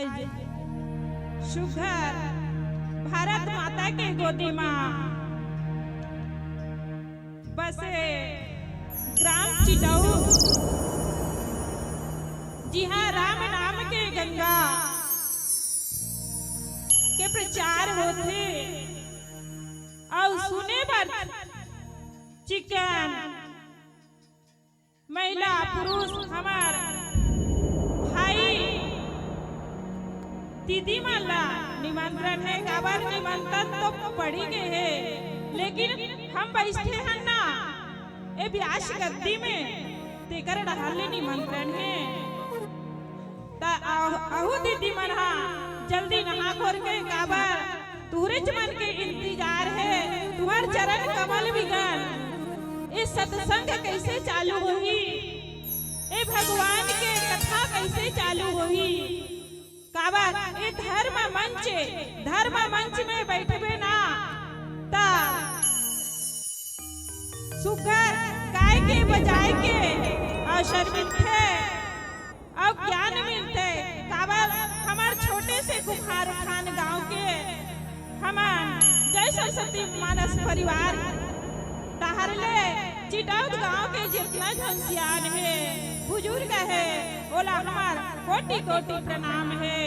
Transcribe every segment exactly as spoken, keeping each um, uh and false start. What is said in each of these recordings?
आज सुघर भारत माता के गोदी मा बसे ग्राम चिटऊ, जिहां राम नाम के गंगा के प्रचार होथे, अउ सुने बर चिक्कन महिला, पुरुष, हमर भाई, दीदी मन ला निमंत्रण हे। काबर निमंत्रण तो पड़ी गे हे, लेकिन हम बइठे हन ना ए व्यास गद्दी में, तेकर डहर ले निमंत्रण हे। त अह-, अहू दीदी मन हा जल्दी नहा खोर के, काबर तुहरेच मन के इंतजार हे, तुहर चरण कमल बिगन। ए सत्संग कइसे चालू होही, ए भगवान के कथा कइसे चालू होही, काबर ए धर्म मंच, धर्म मंच में बइठबे ना, त सुघर गाय के, बजाय के अवसर मिलथे अउ ज्ञान मिलथे। काबर हमर छोटे से कुम्हार खान गांव के हमन जय सरस्वती मानस परिवार डहर ले चिटौद गांव के जितना झन सियान हे, बुजुर्ग हे, ओला हमर कोटि कोटि प्रणाम हे।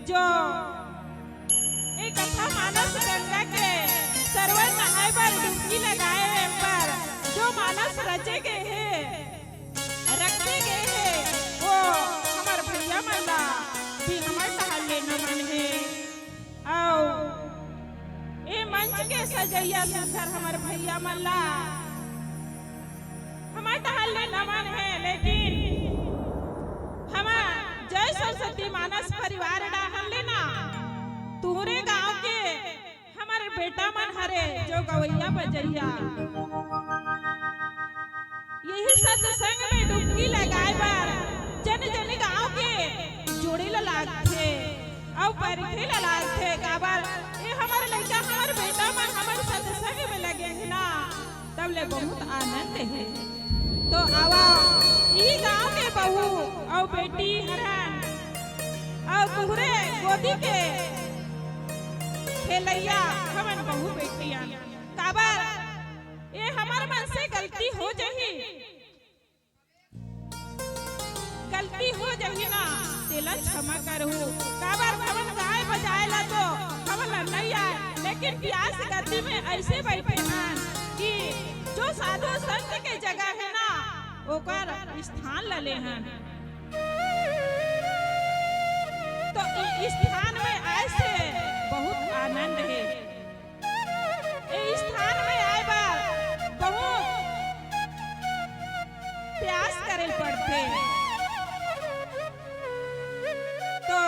जो ए कथा मानस गंगा के सरवन नहाय बर डुबकी लगाय बर जो मानस रचे गे हे, रखे गे हे, वो हमर भइया मन ला भी हमर डहर ले नमन हे। अउ ए मंच के सजइया सुघर हमर भइया मन ला हमर डहर ले नमन हे, लेकिन हमर जय सरस्वती मानस परिवार डहर ले ना, तुहरे गांव के हमर बेटा मन हरे जो गवइया बजइया, इही सत्संग में डुबकी लगाय बर जन जन गांव के जोड़े ला लागथे अउ परखे ला लागथे। काबर ए हमर लइका, हमर बेटा मन हमर सत्संग में लगे हे ना, तब ले बहुत आनंद हे। तो आवा, इही गांव के बहू अउ बेटी हरन अउ तुहरे गोदी के खेलइया हमन बहू बेटी अन। काबर ए हमर मन से गलती हो जही, गलती हो जही ना, तेला क्षमा करहू। काबर हमन गाय बजाय ला तो हमन ला नइ आय, लेकिन व्यास गद्दी में अइसे बइठे हन कि जो साधु संत के जगह हे ना, ओकर स्थान ला ले हन। तो इ स्थान में आय से बहुत आनंद हे। ए स्थान में आय बर बहुत प्रयास करे पड़थे। तो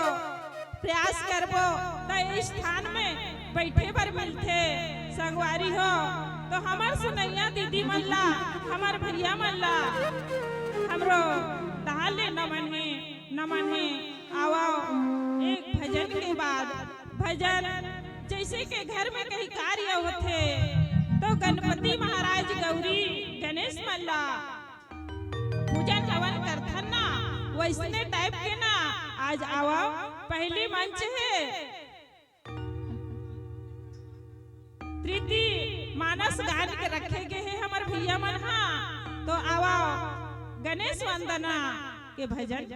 प्रयास करबो त ए स्थान में बइठे बर मिलथे। संगवारी हो, तो हमर सुनइया दीदी मन ला, हमर भइया मन ला हमरो डहर ले नमन हे, नमन हे। आवा, एक भजन के बाद भजन, जइसे के घर में कहीं कार्य होथे, तो गणपति महाराज, गौरी, गणेश मन ला पूजन हवन करथन ना, वइसने type के ना आज आवा। पहिली मंच हे प्रीति मानस गान के रखे गे हे हमर भइया मन हा, तो आवा गणेश वंदना के भजन।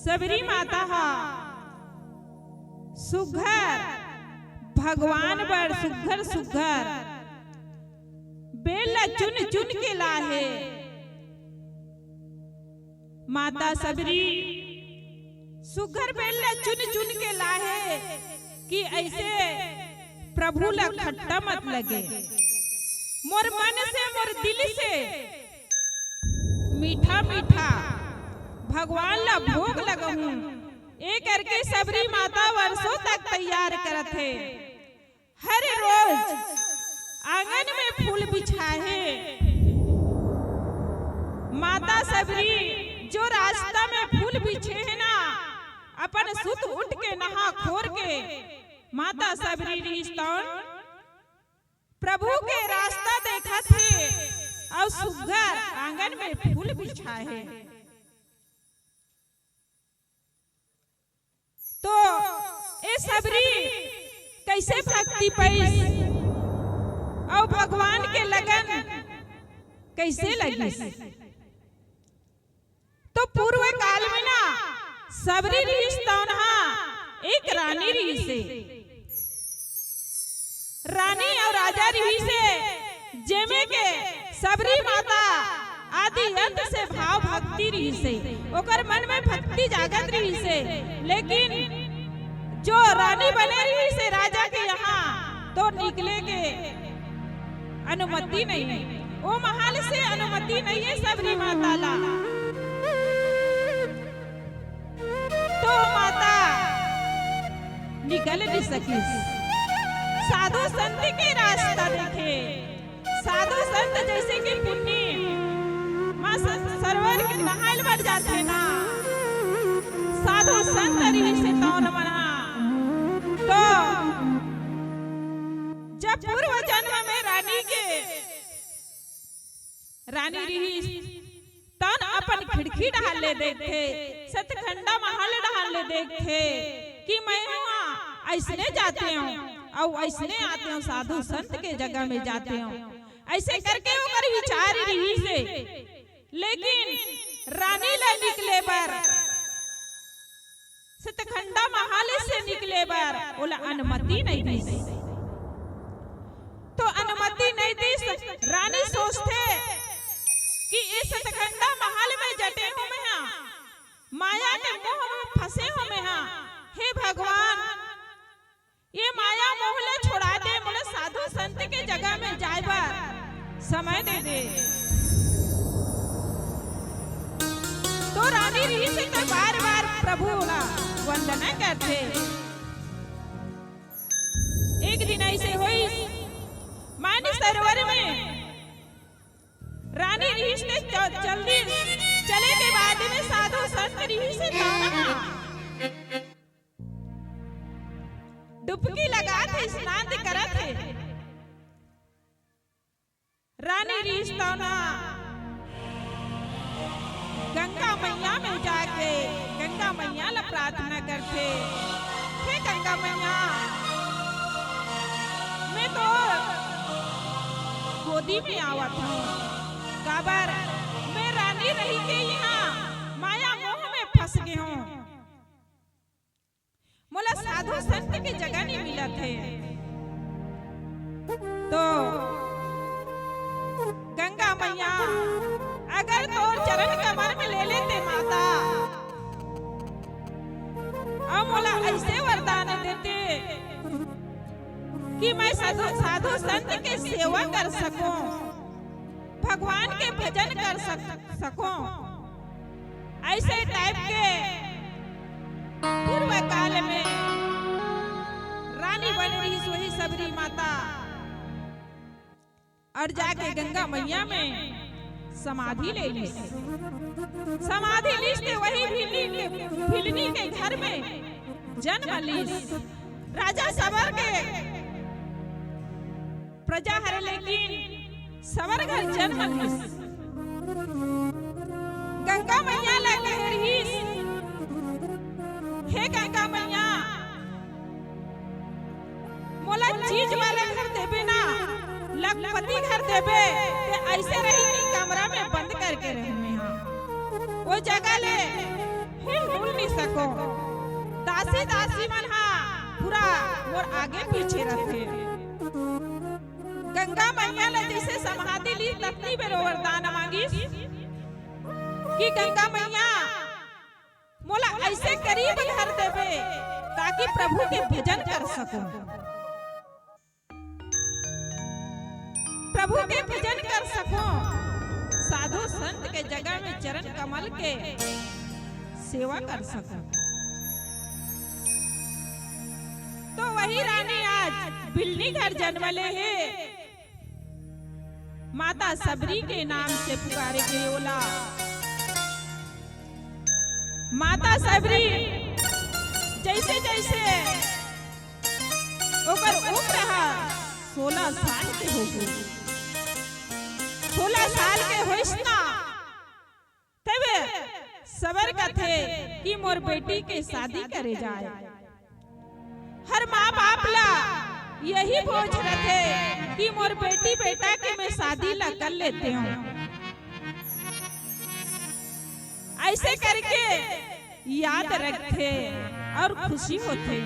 सबरी माता हा सुघर, भगवान बर सुघर सुघर बेल ला चुन चुन के लाहे। माता सबरी सुघर बेल ला चुन चुन के लाहे कि अइसे प्रभु ला खट्टा मत लगे, मोर मन से, मोर दिल से मीठा मीठा भगवान ला भोग लगहूं। ए करके सबरी माता वर्षों तक तैयार करत हे। हर रोज आंगन में फूल बिछाहे। माता सबरी जो रास्ता में फूल बिछे हे ना, अपन सुत उठ के नहा खोर के माता सबरी रिहिस तौन प्रभु के रास्ता देखत हे अउ सुघर आंगन में फूल बिछाहे। तो ए सबरी कइसे भक्ति पइस अउ भगवान के लगन कइसे लगिस? तो पूर्व काल में ना सबरी रिहिस तौन हा एक रानी रिहिस हे। रानी अउ राजा रिहिस हे, जेमे के सबरी माता आदि अंत से भाव भक्ति रिहिस हे, ओकर मन में भक्ति जागत रिहिस हे। लेकिन जो रानी बने रिहिस हे राजा के यहाँ, तो निकले के अनुमति नहीं हे, ओ महल से अनुमति नहीं हे सबरी माता ला। तो माता निकल नइ सकिस। साधु संत के रास्ता देखे। साधु संत जइसे कि पुन्नी माँ स-, सरोवर के नहाय बर जाथे ना, साधु संत रिहिस हे तौन मना। तो जब पूर्व जन्म में रानी के रानी रिहिस, तौन अपन खिड़की डहार ले देखथे, सतखंडा महल डहार ले देखथे कि मैं हुआ अइसने जातेंव अउ अइसने आतेंव, साधु संत के जगह में जातेंव। अइसे करके ओकर विचार रिहिस हे। लेकिन रानी ला निकले बर, सतखंडा महल से निकले बर ओला अनुमति नइ दिस। तो अनुमति नइ दिस। रानी सोचथे कि ए सतखंडा महल में जटे हों मैं हा, माया के मोह में फंसे हों मैं हा। हे भगवान, ए माया मोह ला छोड़ा दे, मोला साधु संत के जगह में जाय बर समय दे दे। तो रानी रिहिस हे त बार बार प्रभु ला वंदना करथे। एक दिन अइसे होइस, मानस सरोवर में रानी रिहिस हे, च-, चल दिस। चले के बाद में साधु संत रिहिस हे, तौन हा डुबकी लगात हे, स्नान करत हे। रानी रिहिस तौन हा गंगा मैया में जाके गंगा मैया ला प्रार्थना करथे, हे गंगा मैया, मैं तो गोदी में आवत हूँ, काबर मैं रानी रहिके इहाँ माया मोह में फंस गे हों। मोला साधु संत के जगह नइ मिलत हे। तो गंगा मैया, अगर तोर चरण कमल में ले लेते माता, अउ मोला अइसे वरदान देते कि मैं साधु, साधु संत के सेवा कर सकूं, भगवान के भजन कर सक-, सकूं। अइसे type के पूर्व काल में रानी बने रिहिस वही सबरी माता, अउ जाके गंगा मैया में समाधि ले लिस। समाधि लिस ते वही भिलनी के, भिलनी के घर में जन्म लिस। राजा सबर के प्रजा हरे, लेकिन सबर घर जन्म लिस। गंगा मैया ला कहे रिहिस, हे गंगा मैया, मोला चीज वाले घर देबे ना, लखपति घर देबे, ते अइसे रही कि कमरा में बंद करके रही मैं हा। ओ जगह ले फिर भूल नहीं सको। दासी दासी मन हा पूरा मोर आगे पीछे रथे। गंगा मैया ला जैसे समाधि ली, ततनी बेर वरदान मांगिस कि गंगा मैया मोला ऐसे करीब धर देबे ताकि प्रभु के भजन कर सकूं, प्रभु के भजन कर सकूं, साधु संत के जगह में चरण कमल के सेवा कर सकूं। तो वही रानी आज बिलनी घर जन्म ले हे। माता सबरी के नाम से पुकारे गे ओला। माता सबरी जैसे जैसे ओकर उम्र हा सोलह साल के हो गे, सोलह साल के होइस ना, तब सबर कथे कि मोर बेटी के शादी करे जाए। हर माँ बाप ला यही बोझ रथे कि मोर बेटी बेटा के मैं शादी ला कर लेते हूँ। ऐसे करके याद रखथे और खुशी होथे।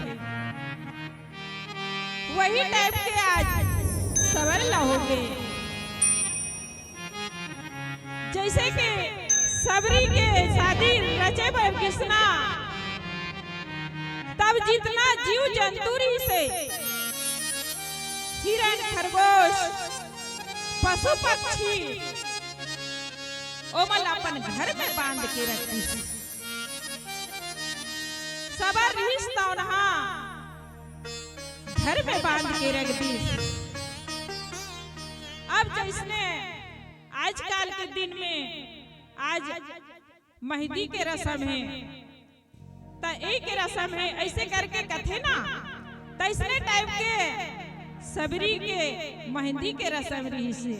वही टाइप के आज सबर ला होगे। जैसे कि सबरी के शादी रचे बर गिसना, तब जितना जीव जंतु रहिसे, हिरण, खरगोश, पशु पक्षी, ओमन अपन घर में बांध के रखिस। सबर रहिस तौन हा घर में बांध के रख दिस। अब जैसने आजकल के दिन में आज मेहंदी के रसम हे, त एक रसम हे, ऐसे करके कथे ना, त इसने टाइप के सबरी के मेहंदी के रसम रहिसे।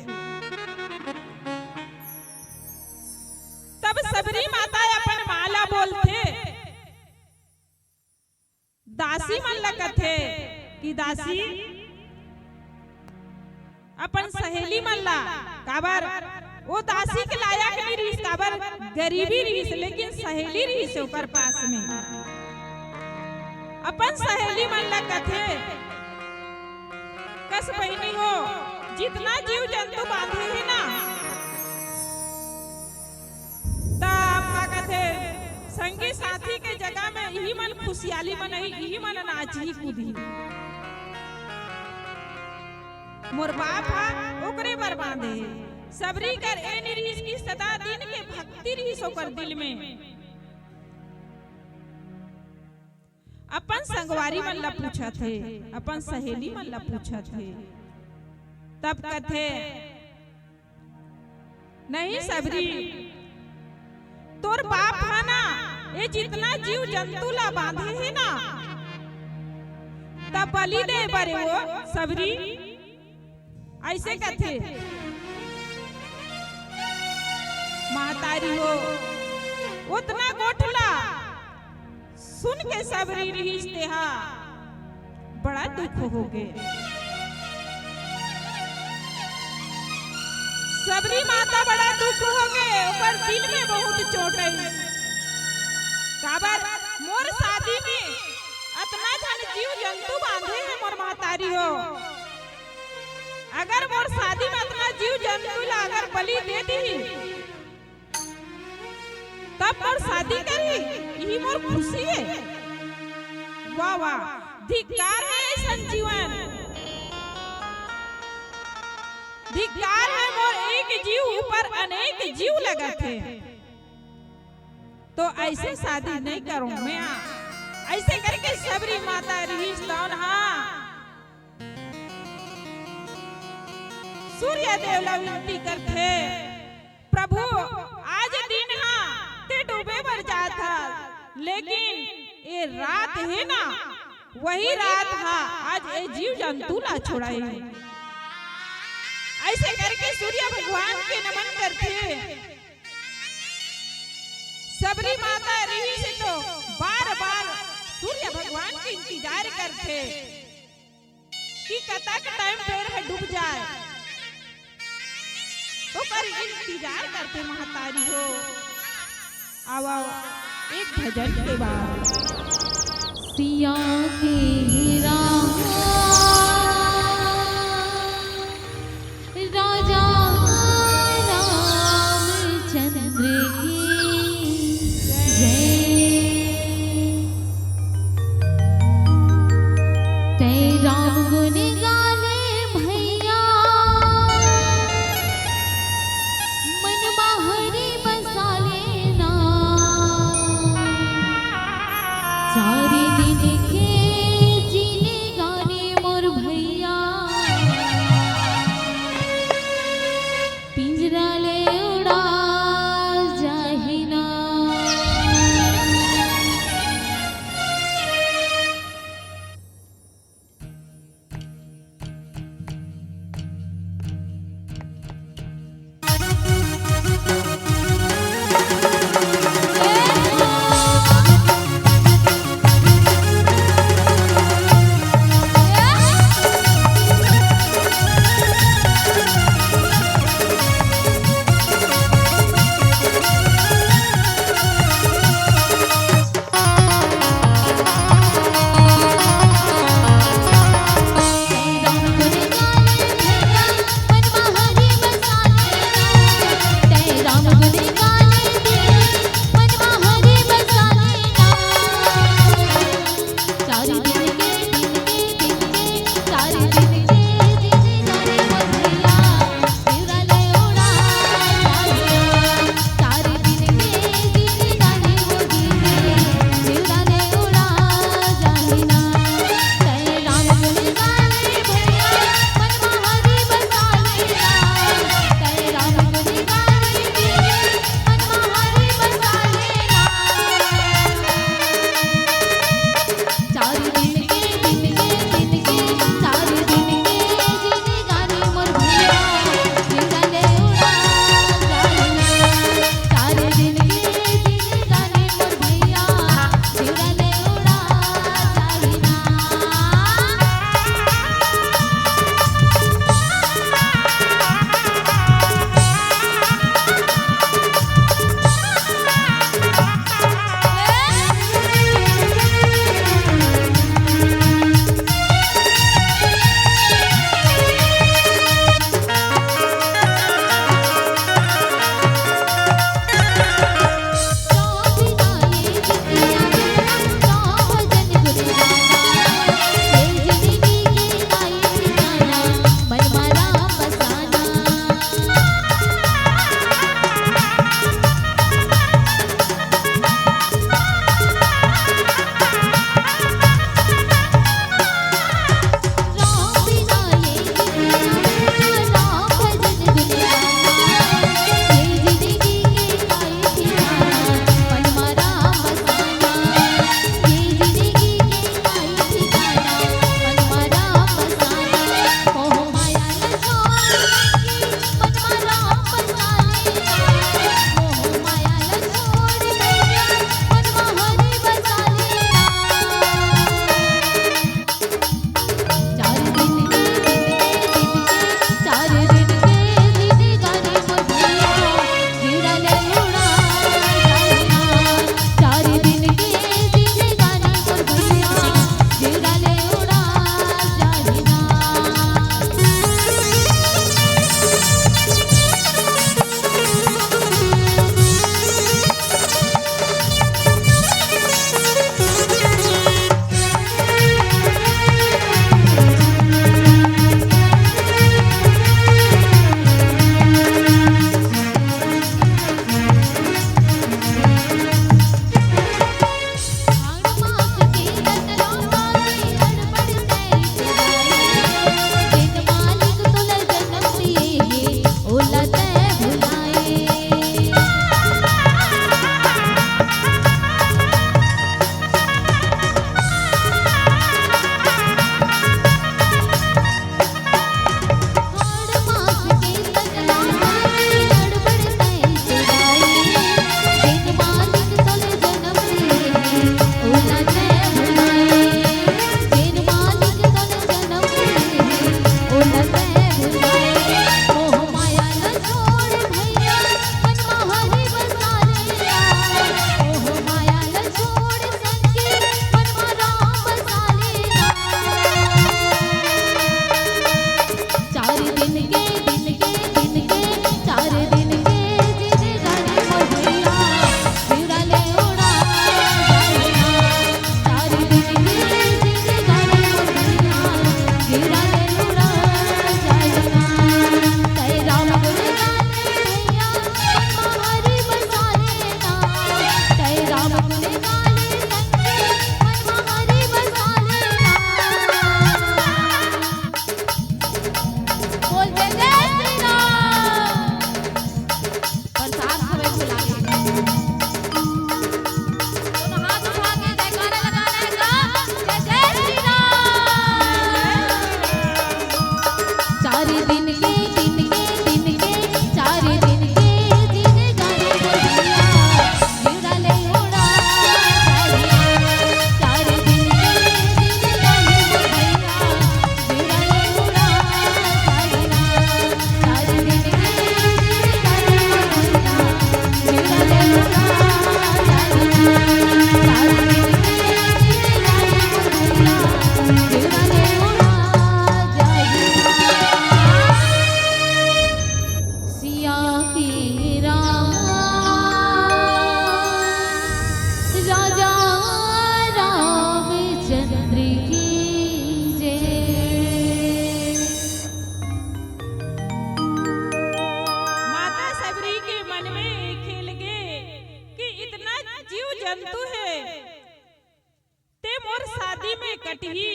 तब सबरी माता अपन माँ ला बोलथे, दासी मन ला कथे कि दासी, अपन सहेली मन ला, काबर ओ दासी के लायक नहीं रहिस, काबर गरीबी रहिस, लेकिन सहेली रहिस ओकर पास में। अपन सहेली मन ला कथे, कस बहिनी हो, जितना जीव जंतु बांधे हे ना, त का कथे, संगी साथी के जगह में इही मन खुशियाली मनही, इही मन नाचही कूदही। मोर बाप हा ओकरे बर बांधे हे। सबरी कर ए निरहिस की सदा दिन के भक्ति रहिस ओकर दिल में। अपन संगवारी मन ला पूछत हे, अपन सहेली मन ला पूछत हे। तब कथे, नहीं सबरी, तोर बाप हा ना, ये जितना जीव जंतु ला बांधे हे ना, तब बलि दे बरे वो सबरी, ऐसे कथे। महतारी हो, उतना गोठला सुन के सबरी रहिस तेहा बड़ा दुख होगे। सबरी माता बड़ा दुख होगे, ओकर दिल में बहुत चोट आई। काबर मोर शादी में अतना झन जीव जंतु बांधे हे मोर महतारी हो। अगर मोर शादी में अतना जीव जंतु ला अगर बलि दे दी, तब मोर शादी करही, इही मोर खुशी हे। वाह, वाह, धिक्कार हे अइसन जीवन, धिक्कार हे मोर एक जीव ऊपर अनेक जीव लगत हे। तो ऐसे शादी नहीं करूं मैं। ऐसे करके सबरी माता रहिस तौन हा सूर्य देव ला विनती करथे, प्रभु, आज दिन हा ते डूबे बर जात हा, लेकिन ये रात हे ना, वही रात हा आज ये जीव जंतु ला छुड़ाई। ऐसे करके सूर्य भगवान के नमन करथे। सबरी माता रहिस तो बार बार सूर्य भगवान के इंतजार करथे। कि कतक टाइम बेर ह डूब जाए, ओकर इंतजार करथे महतारी हो। आवा, आवा। एक भजन के बाद सिया के राम राजा रामचंद्र की जय। तै राम गुण गाले भैया, मन माहरी बसा लेना। चार दिन के जीने गाने मोर भैया, पिंजरा ले उड़ा जाही ना। जंतु हे, ते मोर शादी में कटही।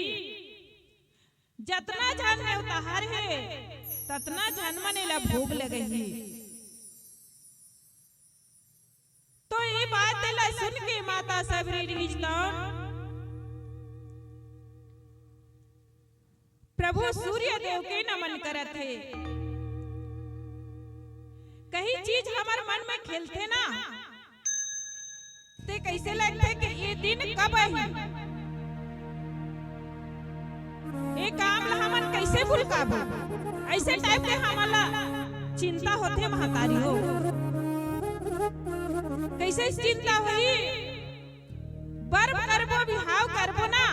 जतना झन नेवताहार हे, ततना झन मन एला भोग लगही।" तो ये बात ला सुन के माता सबरी रिहिस तौन प्रभु सूर्य देव के नमन करत हे। कहीं चीज हमर मन में खेलथे ना, ते कइसे लगथे कि ये दिन कब आही, ये काम ला हमन कइसे भुलकाबो, अइसे टाइप के हमन ला चिंता होथे महतारी हो। कइसे चिंता होही? बर करबो, बिहाव करबो ना,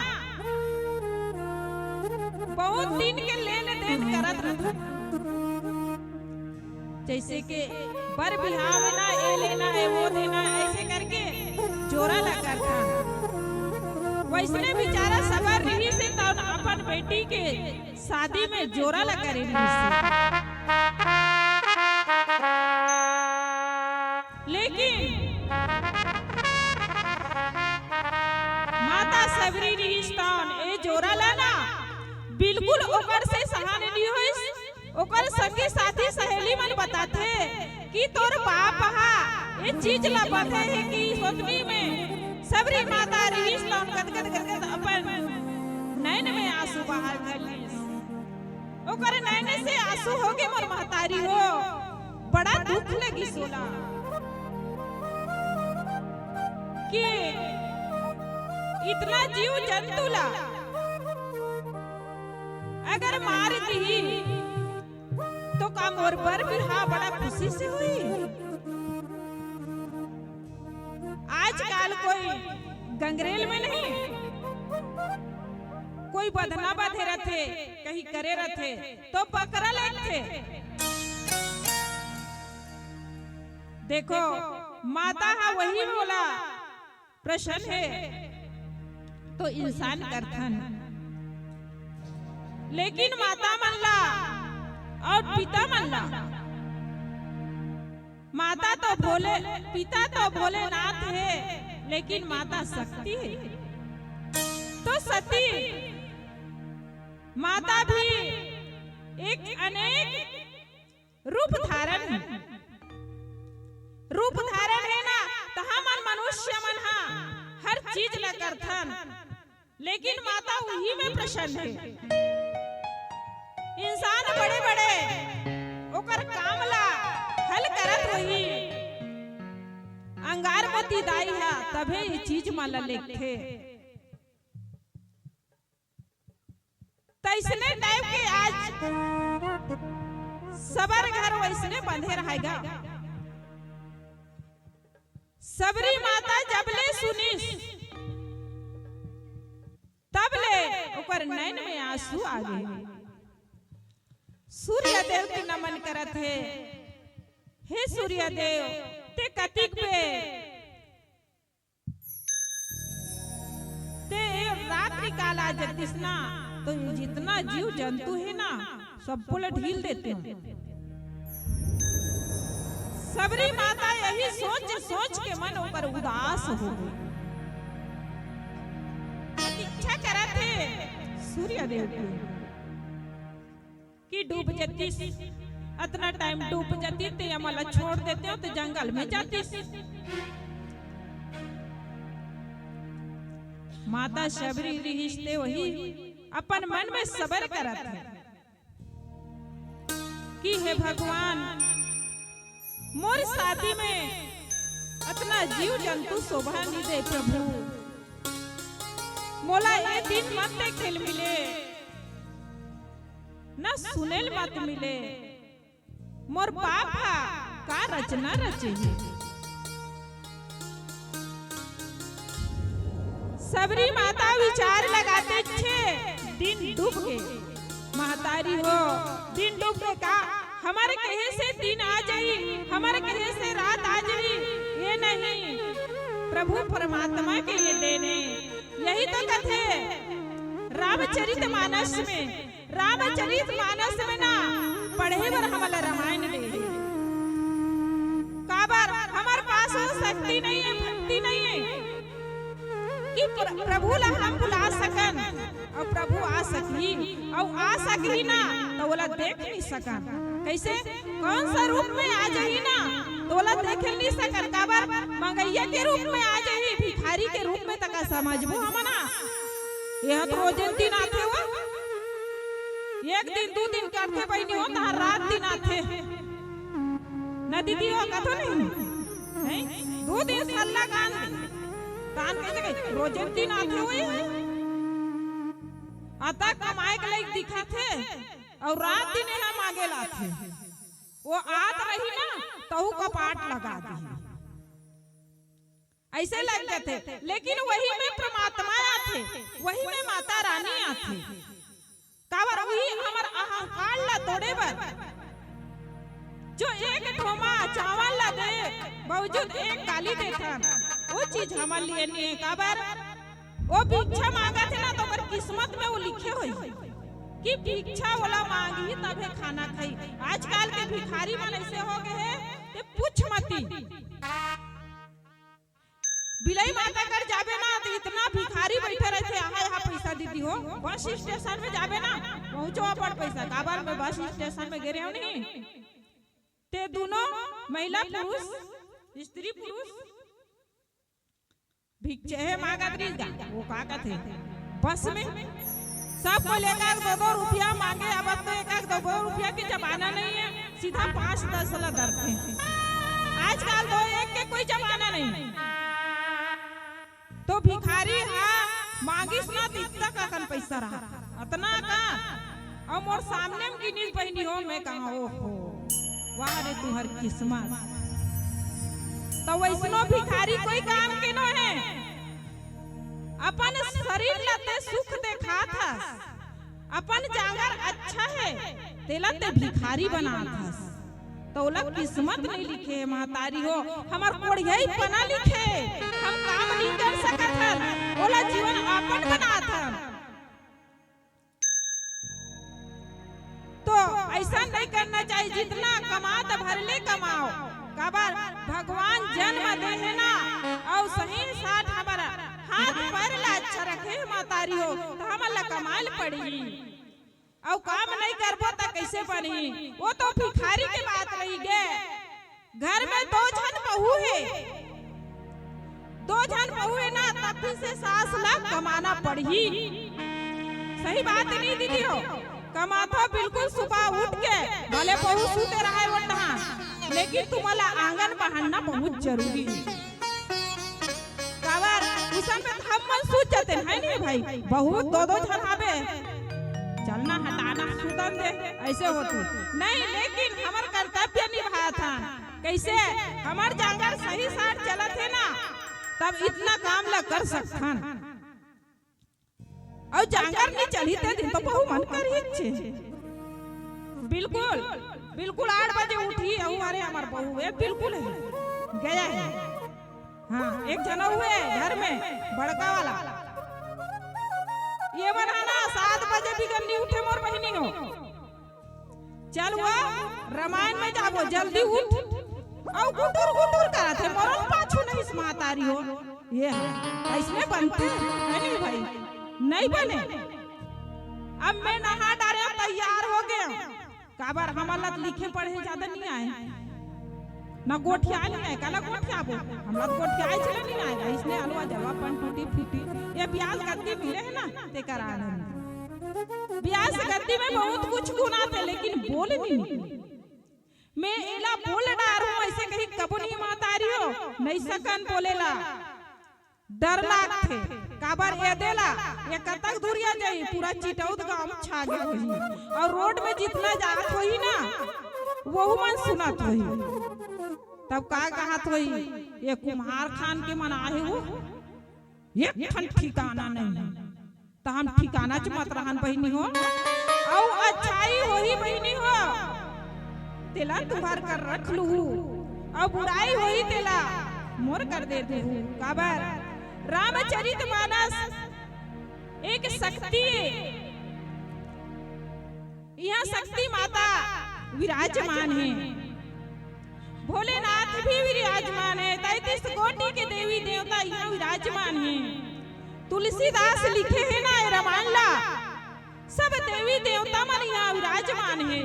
बहुत दिन के लेन देन करत रहिथन। जइसे के बर बिहाव ना, ए लेना हे, वो देना हे, अइसे करके जोरा ला करथन। वइसने बिचारा सबर रिहिस हे, तौन अपन बेटी के शादी में जोरा ला करे रिहिस हे। लेकिन माता सबरी रिहिस तौन ए जोरा ला ना बिल्कुल ओकर से सहन नइ होइस। ओकर संगी साथी सहेली मन बताथे कि तोर बाप हा ए चीज ला बंधे हे कि सोचनी में सबरी माता रिहिस तौन गदगद गदगद अपन नैन में आंसू बहाए धर लिस। ओकर नैन से आंसू होगे मोर महतारी हो, बड़ा दुख लगिस ओला कि इतना जीव जंतु ला अगर मार दिही तो का मोर बर बिहाव बड़ा खुशी से होही? आजकल कोई गंगरेल में नहीं, कोई बधना बधे रथे, कहीं करे रथे, तो बकरा लेथे। देखो, माता हा वही मोला प्रसन्न हे, तो इंसान करथन, लेकिन माता मन ला और पिता मन ला, माता तो भोले, पिता तो भोलेनाथ हे, लेकिन माता शक्ति हे। तो सती माता भी एक अनेक रूप धारण हे। रूप धारण हे ना, त हमन मनुष्य मन हा हर चीज ला करथन, लेकिन माता उही में प्रसन्न हे। इंसान बड़े बड़े ओकर काम ला हल करत होही, अंगारमती दाई हा तभे ये चीज मन ला लेथे। तइसने टाइप के आज सबर घर वइसने बंधे रहय गा। सबरी माता जब ले सुनिस, तब ले ओकर नैन में आंसू आ गे। सूर्य देव के नमन करत हे, हे सूर्य देव, ते कतिक बेर ते रात्रि काल आ जतिस ना, तो ये जितना जीव जंतु हे ना, सबको ला ढील देतेंव। सबरी माता यही सोच सोच के मन ओकर उदास हो गे। प्रतीक्षा करत हे सूर्य देव के। कि डूब जतिस, अतना टाइम डूब जतिस, ते एमन ला छोड़ देतेंव, ते जंगल में जातिस। माता शबरी रिहिस ते वही अपन मन में सबर करत हे कि हे भगवान, मोर शादी में अतना जीव जंतु शोभा नइ दे प्रभु, मोला ए दिन मत देखे ल मिले। न सुने ल मत मिले, मोर पाप हा का रचना रचे हे। सबरी माता विचार लगाते छे दिन डूब के, महतारी हो, दिन डूब के का हमर कहे से दिन आ जाही, हमर कहे से रात आ जाही, ये नहीं, प्रभु परमात्मा के ये देन हे। यही तो कथे रामचरित मानस में, रामचरित मानस में ना पढ़े बर हमला रामायण दे हे। काबर हमर पास वो शक्ति नहीं हे, भक्ति नहीं हे। कि प्र-, प्रभु ला हम बुला सकन, अउ प्रभु आ सकही, अउ आ सकही ना, त ओला देख नहीं सकन। कैसे? कौन सा रूप में आ जाही ना, त ओला देखे नहीं सकन। काबर? मंगइया के रूप में आ जाही, भिखारी के रूप में। तका समझबो हमन ना। ये ह तो रोजन दिन आथे वो। एक दिन, दू दिन करथे बहिनी हो, तहार रात दिन आथे। न दीदी हो, कथो नहीं। हैं? दू दिन सल्ला कान, कान कैसे कही? रोजन दिन आथे वही। अतक कमाए के लायक दिखाथे, अउ रात दिन एहा मांगे लाथे। वो आत रही ना, तहू कपाट लगा दी। ऐसे लग जाथे, लेकिन वही में परमात्मा आथे, वही में माता रानी आथे। काबर? वही हमर अहंकार ला तोड़े बर, जो एक ठोमा चावल ला दे, बावजूद एक गाली देथन, वो चीज हमर लिए नहीं है। काबर? वो भिक्षा मांगत हे ना, तो ओकर किस्मत में वो लिखे होई कि भिक्षा ओला मांगही तभे खाना खाई। आजकल के भिखारी मन ऐसे हो गए हैं कि पूछ मती। बिलाई माता कर जाबे ना, तो इतना भिखारी बैठे रहथे, "आहा, यहाँ पैसा दीदी हो।" बस स्टेशन में जाबे ना, पहुंचो अपन पैसा। काबर? मैं बस स्टेशन में गे रहे हूँ नहीं। ते दोनों महिला पुरुष, स्त्री पुरुष भिक्षे हे मांगत रहिस गा, वो का कथे, बस में सब कोई एक एक दो दो रुपया मांगे। अब तो एक एक दो दो रुपया के जमाना नहीं है, सीधा पाँच दस ला धरथे। आजकल दो एक के कोई जमाना नहीं। तो भिखारी हा मांगिस ना, त इतना का कन पैसा रहा, अतना का। अउ मोर सामने में गिनिस बहिनी हो, मैं कहा, "ओहो, वाह रे तुहर किस्मत।" तो वैसनो भिखारी कोई काम के नो है। अपन शरीर ला ते सुख देखात हस, अपन जांगर अच्छा है, तेला ते भिखारी बनात हस, तो ओला किस्मत नहीं लिखे हे महतारी हो। हमर कोढ़ियाई पना लिखे, हम काम नहीं कर सकत हन, ओला जीवन यापन बनात हन। तो ऐसा नहीं करना चाहिए, जितना कमात भर ले कमाओ। काबर? भगवान जन्म दे हे ना, अउ सही साठ हमर हाथ पैर ला अच्छा रखे हे महतारी हो, तो हमन ला कमाए ल पड़ही। अउ काम नहीं करबो त कैसे बनही? वो तो भिखारी के बात रही गे। घर में दो झन बहू हे, दो झन बहू हे ना, तब भी से सास ला कमाना पड़ही। सही बात नहीं दीदी हो? कमाथो बिल्कुल सुबह उठ के, भले बहू सूते रहे ओढ़ना, लेकिन तुमला आंगन बहारना बहुत जरूरी है। काबर? उसन में तो हम मन सूत जाते हैं, है नहीं भाई? बहुत दो दो झन आबे, चलना हटाना सुतन दे, ऐसे होती नहीं, लेकिन हमर कर्तव्य निभात हन। कैसे? हमर जांगर सही साठ चलत हे ना, तब इतना काम ला कर सकथन। अउ जांगर नहीं चली ते दिन तो बहू मन करही छे। बिल्कुल, बिल्कुल आठ बजे उठी, अउ अरे हमर बहू है, बिल्कुल है, गया है। हाँ, एक झन हुए घर में, बड़का वाला। ये मन हा ना सात बजे भी गन्नी उठे मोर बहिनी हो। चल वो रामायण में जाबो, जल्दी उठ। अउ गुटुर गुटुर करत हे, मोर पाछू नहीं समात रही हो। ये है, ऐसने बनथे, है नहीं भाई? नहीं बने। अब मैं नहा डारे, तैयार हो गए। काबर? हमला तो लिखे पढ़े ज्यादा नहीं आए, ना गोठिया नहीं आए, काला गोठियाबो? हमला तो गोठियाए चले नहीं आए, इसने अलवा जलवा पन टूटी फूटी। ये ब्याज गद्दी मिले है ना, ते करा ले। ब्याज गद्दी में बहुत कुछ गुण आथे, लेकिन बोल नहीं निकले। मैं एला बोल डार हूँ, ऐसे कहीं कबो नहीं मातारी हो, नहीं सकन बोलेला। डर लागथे, काबर एदे ला, ये कतक दूरिया जाही, पूरा चिटौद गांव में छा गे होही। अउ रोड में जितना जात होही ना, वहू मन सुनत होही। तब का कहत होही, ये कुम्हार खान के मन आहे हो, एक ठन ठिकाना नहीं। त हम ठिकाना च मत रहन बहिनी हो। अउ अच्छाई होही बहिनी हो, तेला तुहर कर रख लूहू, अउ बुराई होही तेला मोर कर दे दूहू। काबर? रामचरित मानस एक शक्ति ए। इहाँ शक्ति माता विराजमान हे, भोलेनाथ भी विराजमान हे, तैंतीस कोटि के देवी देवता इहाँ विराजमान हे। तुलसीदास लिखे हे ना ए रामायण ला, सब देवी देवता मन इहाँ विराजमान हे।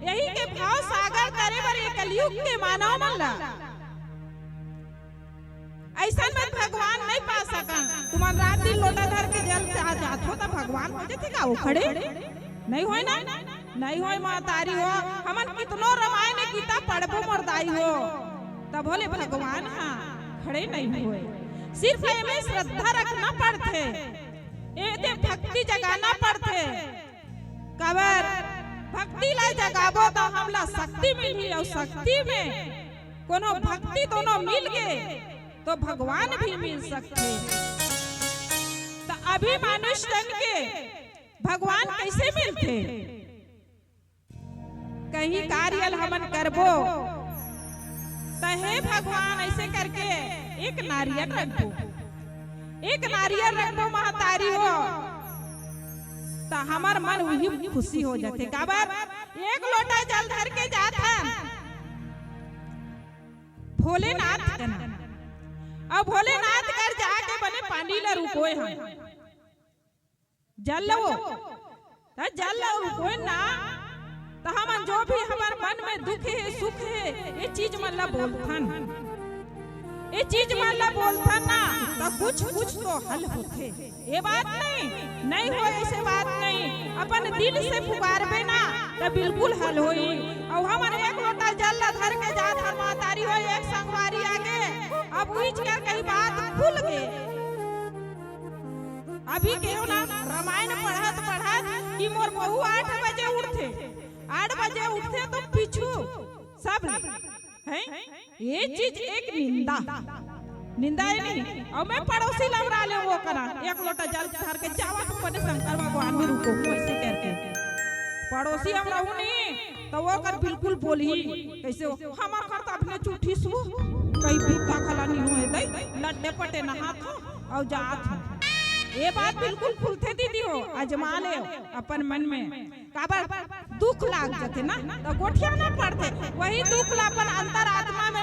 यही के भाव सागर तरे बर ये कलयुग के मानव मन ला अइसन में भगवान नहीं पा सकन। तुमन रात दिन लोटा धर के जल चढ़ा जात हो त भगवान हो जथे का वो खड़े? नहीं होय ना, नहीं होय महतारी हो। हमन कितनो रामायण गीता पढ़बो मोर दाई हो, तभो ले भगवान हा खड़े नहीं होय। सिर्फ एमे श्रद्धा रखना पड़थे, एदे भक्ति जगाना पड़थे। काबर भक्ति ला जगाबो त हमला शक्ति मिलही, अउ शक्ति में कोनो भक्ति दोनों मिल के तो भगवान भी मिल सकथे। त अभी मानुष तन के भगवान कइसे मिलथे? कहीं कार्य ल हमन करबो त हे भगवान अइसे करके एक नारियल रखबो, एक नारियल रखबो महतारी हो, त हमर मन उही खुशी हो जाथे। काबर एक लोटा जल धर के जात हन भोलेनाथ कना, अउ भोलेनाथ कर जाके बने पानी ल रुकोय हन, जल लो, त जल लो रुकोय ना, त हमन जो भी हमर मन में दुख हे, सुख हे, ये चीज मन ला बोलथन, ये चीज मन ला बोलथन ना, त कुछ कुछ तो हल होथे। ये बात नहीं, नहीं होय, अइसे बात नहीं। अपन दिल से पुकारबे ना, त बिल्कुल हल होई। अउ हमन एक लोटा जल ला धर के जात हन महतारी हो, एक संगवारी आगे, अब उहिच कर कहीं बात खुल गे। अभी केहू ना रामायण पढ़त पढ़त कि मोर बहू आठ बजे उठथे, आठ बजे उठथे तो पीछू सब ले, हैं? ये चीज एक निंदा, निंदा हे नहीं। अउ मैं पड़ोसी लमरा ले वो करा, एक लोटा जल धर के जावा तो पहले शंकर भगवान में रुको, वैसे करके पड़ोसी हम रहू नहीं तो वो कर बिल्कुल बोलही, कइसे हो? हमर घर तो अपने चूठी सु, कहीं बूता खला नहीं होय दई, लड्डे पटे नहात हो अउ जात हो। ये बात बिल्कुल खुलथे दीदी हो, अजमा ले अपन मन में। काबर दुख लाग जथे ना, त गोठियाना पड़थे। वही दुख ला अपन अंतरात्मा में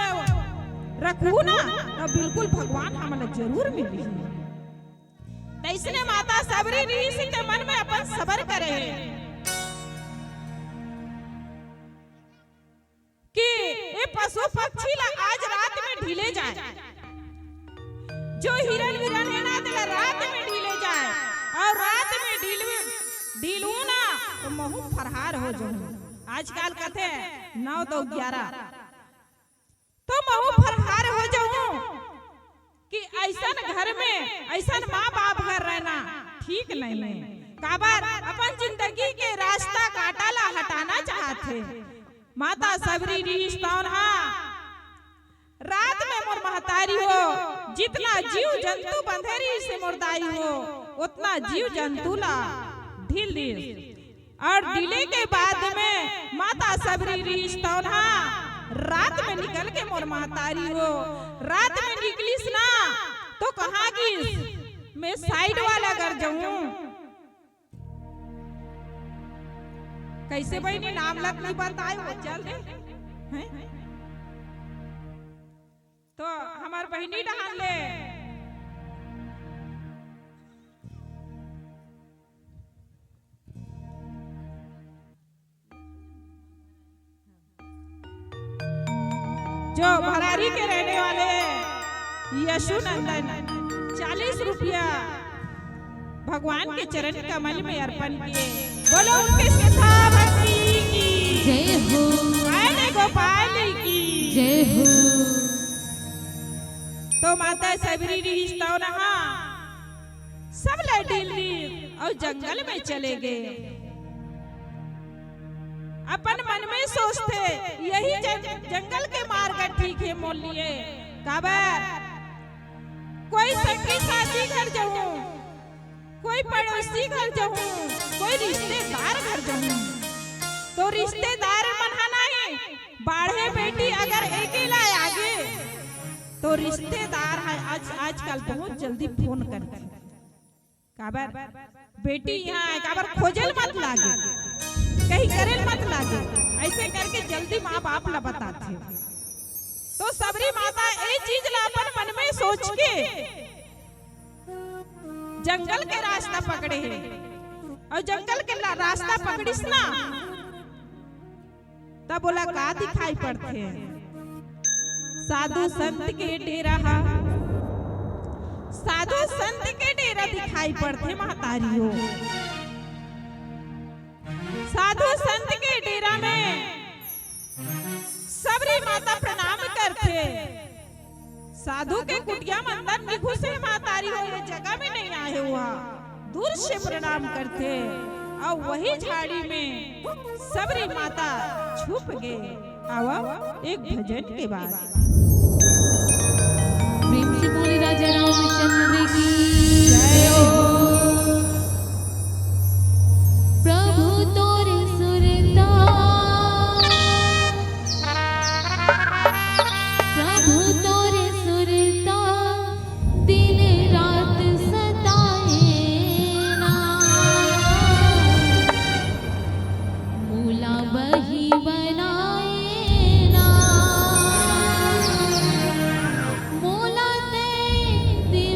रखहू ना, त बिल्कुल भगवान हमला जरूर मिलही। तइसने माता सबरी रिहिस के मन में अपन सबर करे हे कि ए पशु पक्षी ला आज रात में ढीले जाए, जो हिरन विरन हे ना, तेला रात में ढीले जाए, अउ रात में ढीलवे, ढीलहू ना, तो महू फरहार हो जाहूं। आजकल कथे नौ दो ग्यारह, तो महू फरहार हो जाहूं कि अइसन घर में, अइसन माँ बाप घर रहना ठीक नहीं हे। काबर अपन जिंदगी के रास्ता कांटा ला हटाना चाहत हे। माता सबरी रिहिस तौन हा रात में मोर महतारी हो, जितना जीव जंतु बंधे रिहिस हे मोर दाई हो, उतना जीव जंतु ला ढील दिस। अउ ढीले के बाद में माता सबरी रिहिस तौन हा रात में निकल के मोर महतारी हो, रात में निकलिस ना तो कहाँ गिस? मैं साइड वाला घर जाहूं। कइसे बहिनी नाम लत नहीं बताए वो चल दे हैं? तो हमर बहिनी डहान ले जो भरारी के रहने वाले यशु नंदन चालीस रुपया भगवान के चरण कमल में अर्पण किए। बोलो उनके श्रद्धा भक्ति की जय हो। आए ने गोपाल की जय हो। तो माता सबरी रिहिस तौन हा सब ला ढील दिस अउ जंगल में चले गे। अपन मन में सोचथे, यही जंग-, जंगल के मार्ग ठीक हे मोर लिए। काबर कोई संगी साथी घर जाहूं, कोई पड़ोसी घर जाहूं, कोई रिश्तेदार घर जाहूं, तो रिश्तेदार मन हा नहीं, बाढ़े बेटी अगर एके ला आगे, तो रिश्तेदार हा आज, आजकल बहुत जल्दी फोन करथे। काबर बेटी इहाँ आए, काबर खोजे ल मत लागे, कहीं करे ल मत लागे, अइसे करके जल्दी माँ बाप ला बताथे। तो सबरी माता ए चीज ला अपन मन में सोच के जंगल के रास्ता पकड़े हे, अउ जंगल के ला-, रास्ता पकड़िस ना, तब ओला का दिखाई पड़थे? साधु संत के डेरा हा, साधु संत के डेरा दिखाई पड़थे महतारी हो। साधु संत के डेरा में सबरी माता प्रणाम करथे। साधु के कुटिया म अंदर नइ घुसे महतारी हो, ये जगह में नइ आहे, ओहा दूर से प्रणाम करथे। अउ वही झाड़ी में सबरी माता छुप गे। आवा एक भजन के बाद। प्रेम से बोले राजा रामचंद्र की जय हो। प्रभु तोरे सुरता, प्रभु तोरे सुरता, दिन रात सताए ना। मोला बही बनाए ना, मोला ते दिल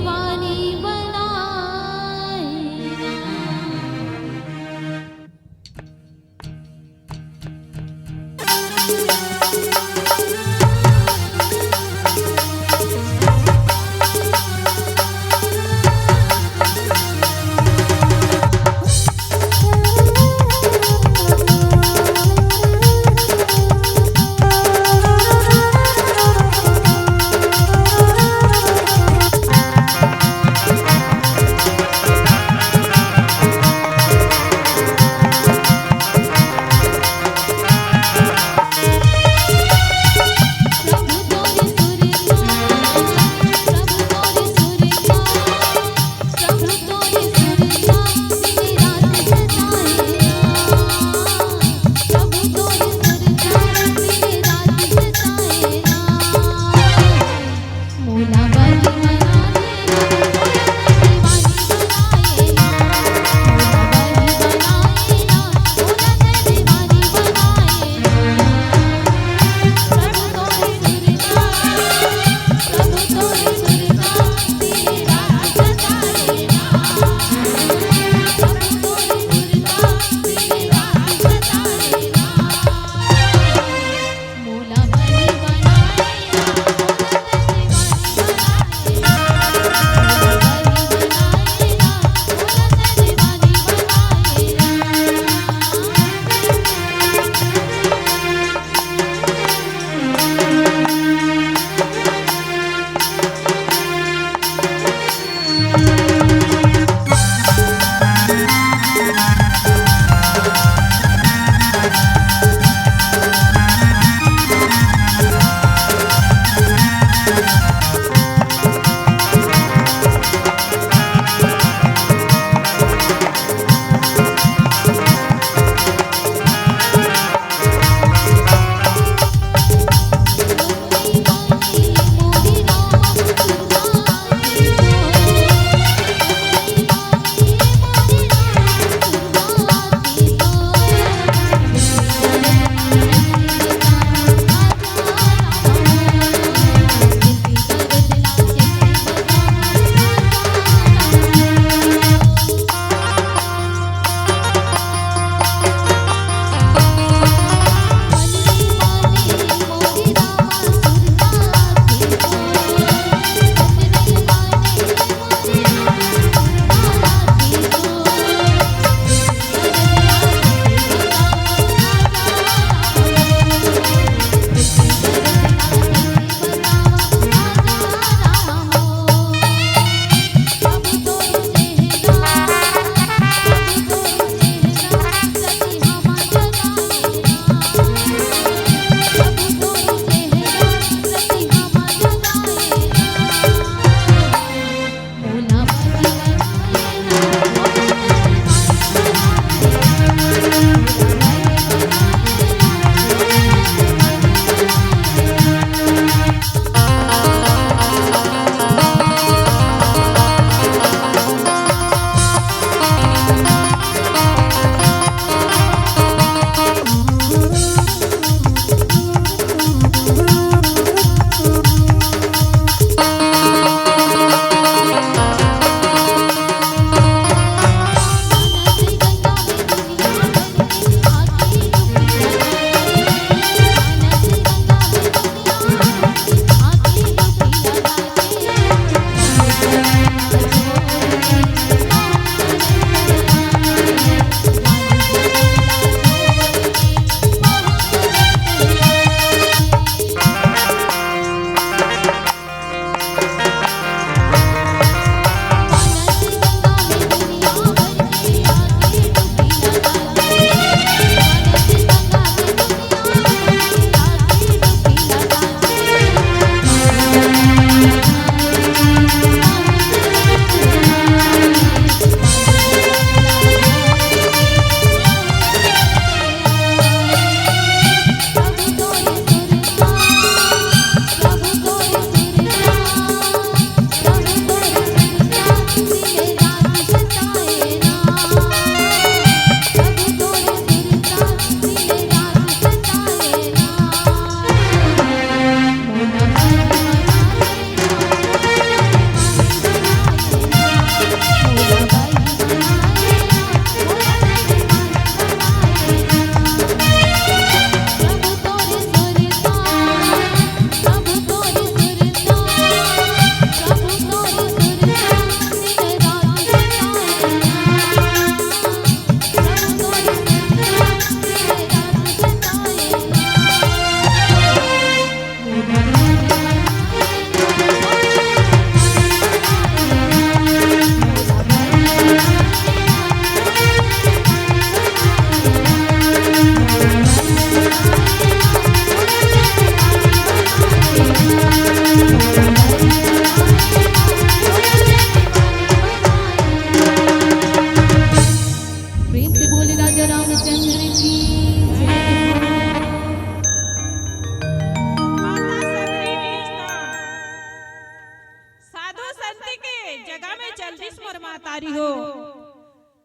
महतारी हो।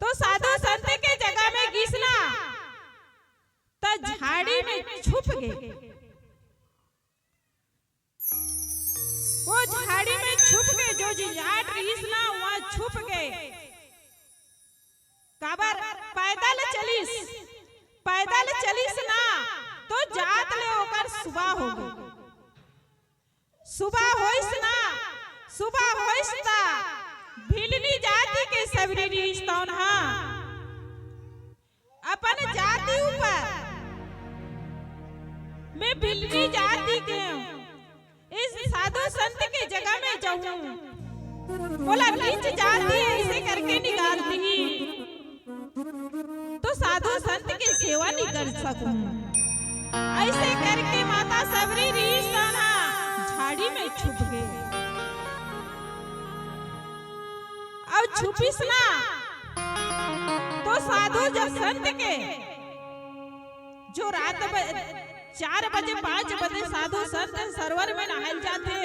तो साधु संत के जगह में गिस ना, त झाड़ी में छुप गे। वो झाड़ी में छुप गे, जो जियाट रिहिस ना, वहाँ छुप गे। काबर? पैदल चलिस, पैदल चलिस ना, तो जात ले ओकर सुबह हो गे। सुबह होइस ना, सुबह होइस त भिलनी जाति के सबरी रिहिस तौन हा अपन जाति ऊपर, मैं भिलनी जाति के हूँ, इस साधु संत के जगह में जाऊं, मोला नीच जाति ऐसे करके निकाल दिही, तो साधु संत के सेवा नहीं कर सकूं। ऐसे करके माता सबरी रिहिस तौन हा झाड़ी में छुप गे। अउ छुपिस ना, तो साधु जब संत के, जो रात ब-, चार बजे, पाँच बजे साधु संत सरोवर में नहाय जाथे,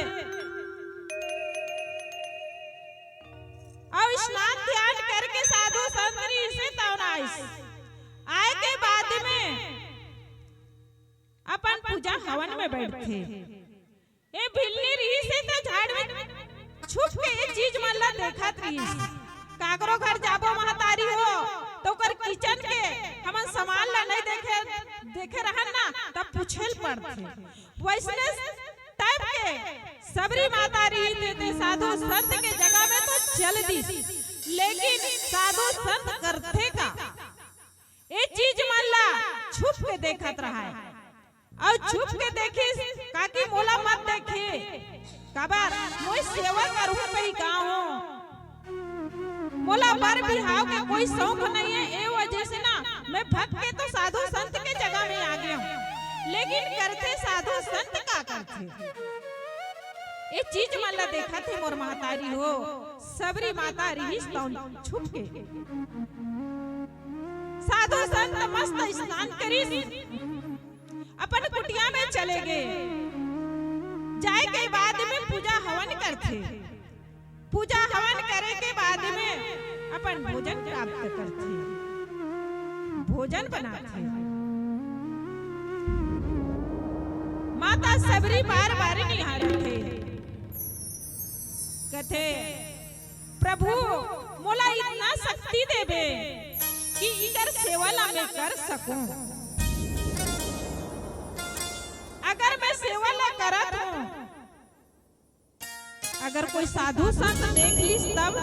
अउ स्नान ध्यान करके साधु संत रिहिसे तौन आइस। आय के बाद में अपन पूजा हवन में बैठथे। ए भिलनी रिहिसे त झाड़ में छुप के ए चीज मन ला देखत रिहिस। काकरो घर जाबो महतारी हो, त ओकर किचन के हमन सामान ला नहीं देखे, देखे रहन ना, तब पूछे ल पड़थे। वैसने टाइप के सबरी माता रिहिस ते साधु संत के जगह में तो चल दिस, लेकिन साधु संत करथे का? ए चीज मन ला छुप के देखत रहय। अउ छुप के देखिस, काकि मोला मत देखे, काबर मोय सेवा करहूं कही का हो। मोला बर बिहाव के कोई शौक नहीं है, ए वजह से ना मैं भग के तो साधु संत के जगह में आ गे हूं, लेकिन करथे साधु संत का करथे। ए चीज मन ला देखत हे मोर महतारी हो, सबरी माता रिहिस तौन छुप के। साधु संत मस्त स्नान करिस, अपन कुटिया में चले गे। जाय के बाद में पूजा हवन करथे। पूजा हवन करे के बाद में अपन भोजन प्राप्त करथे, भोजन बनाथे। माता सबरी बार बार निहारथे, कथे, "प्रभु, मोला इतना शक्ति देबे कि इकर सेवा ला मैं कर सकूं। अगर मैं सेवा ला करत हूं, अगर कोई साधु संत देख लिस तब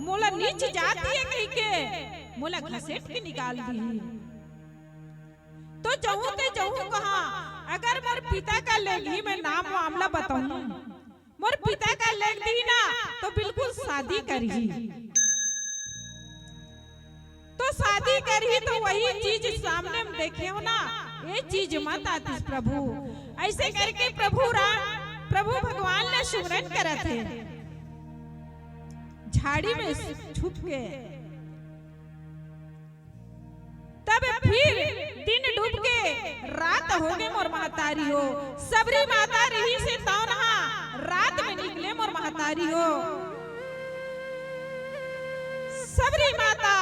मोला नीच जाति हे कहिके मोला घसेट के निकाल दिही। तो जहूं ते जहूं कहां, अगर मोर पिता का लेगही मैं नाम मामला बताऊं, मोर पिता का लेग दिही ना, तो बिल्कुल शादी करही।" तो शादी करही तो वही चीज सामने में देखे हो ना, ये चीज मत आतिस प्रभु। ऐसे करके प्रभु राम, प्रभु भगवान ला सुमरन करत हे, झाड़ी में छुप के। तब फिर दिन डूब के रात हो गे मोर महतारी हो। सबरी माता रिहिसे तौन हा रात में निकले मोर महतारी हो। सबरी माता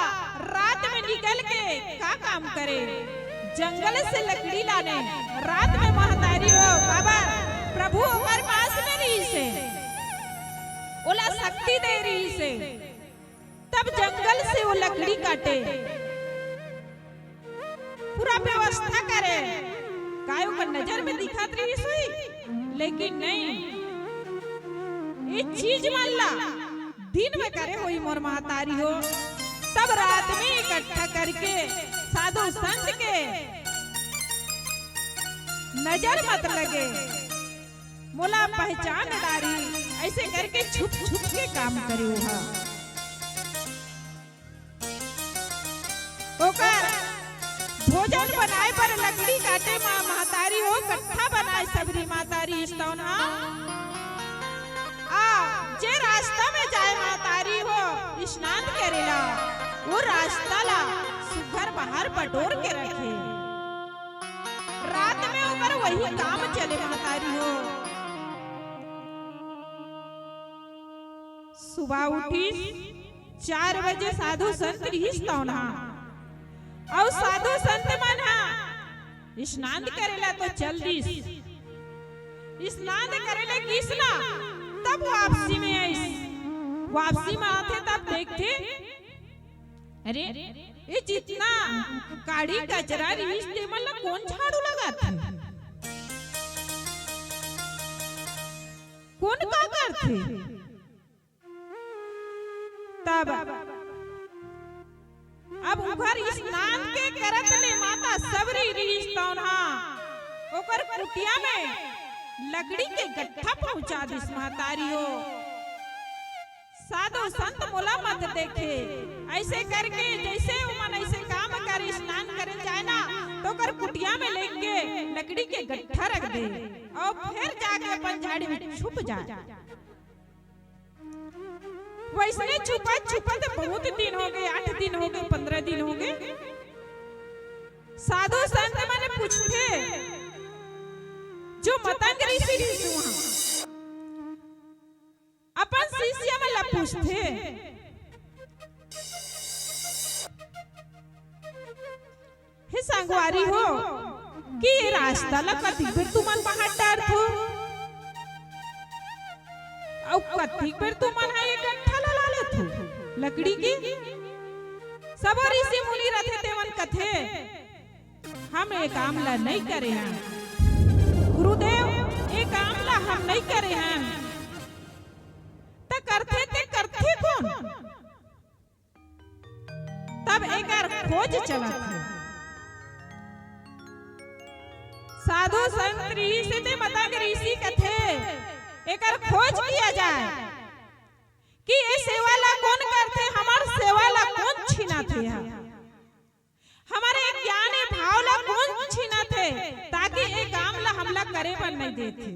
रात में निकल के का काम करे? जंगल से लकड़ी लाने रात में महतारी हो। काबर? प्रभु ओकर पास में रिहिसे, ओला शक्ति दे रिहिसे। तब जंगल से वो लकड़ी काटे, पूरा व्यवस्था करे। काय ओकर नजर में दिखत रिहिस होही, लेकिन नहीं, ये चीज मन ला दिन में करे होही मोर महतारी हो। तब रात में इकट्ठा करके साधु संत के नजर मत लगे, मोला पहचान डारी, ऐसे करके छुप छुप के काम करे ओहा। ओकर भोजन बनाए बर लकड़ी काटे मा महतारी हो कट्ठा बनाए सबरी महतारी स्टोन हा। आ जे रास्ता में जाए महतारी हो स्नान करेला, वो रास्ता ला सुघर बाहर बटोर के रखे। रात में ओकर वही काम चले महतारी हो। सुबह उठिस, चार बजे साधु संत रिहिस तौन हा। अउ साधु संत मन हा स्नान करेला तो चल दिस। स्नान करे ले गिस ना, तब वापसी में आइस। वापसी में आथे तब देखथे, अरे, ये जितना काड़ी कचरा रिहिस ते मन ला कोन झाड़ू लगाथे? कोन का करथे? तब अब उघर स्नान के करत ले माता सबरी रिहिस तौन हा ओकर कुटिया में लकड़ी के गट्ठा पहुंचा दिस। महतारी हो, साधु संत मोला मत देखे, ऐसे करके जैसे उमन ऐसे काम करे, स्नान करे जाए ना, तो ओकर कुटिया में लेके लकड़ी के गट्ठा रख दे अउ फिर जाके अपन झाड़ी में छुप जाए। वैसने छुपत छुपत बहुत दिन हो गए, आठ दिन हो गए, पंद्रह दिन हो गए। साधु संत मन पूछथे, जो मतंग ऋषि रिहिस उहाँ, अपन शिष्य मन ला पूछथे, हे संगवारी हो, कि ये रास्ता ला कतिक बेर तुमन बाहर डारथो? अउ कतिक बेर तुमन हा ये गट्ठा ला ला लेथो लकड़ी के? सबो ऋषि मुनि रथे तेमन कथे, हम ये काम ला नइ करे हन गुरुदेव, ये काम ला हम नइ करे हन। त करथे ते करथे कोन? तब एकर खोज चलत हे। साधु संत ऋषि ते मतंग ऋषि कथे, एकर खोज किया जाए कि ये सेवा ला कोन करथे, हमर सेवा ला कोन छीनत हे, हमर ये ज्ञान ये भाव ला कोन छीनत हे, ताकि ये काम ला हमला करे बर नइ देथे।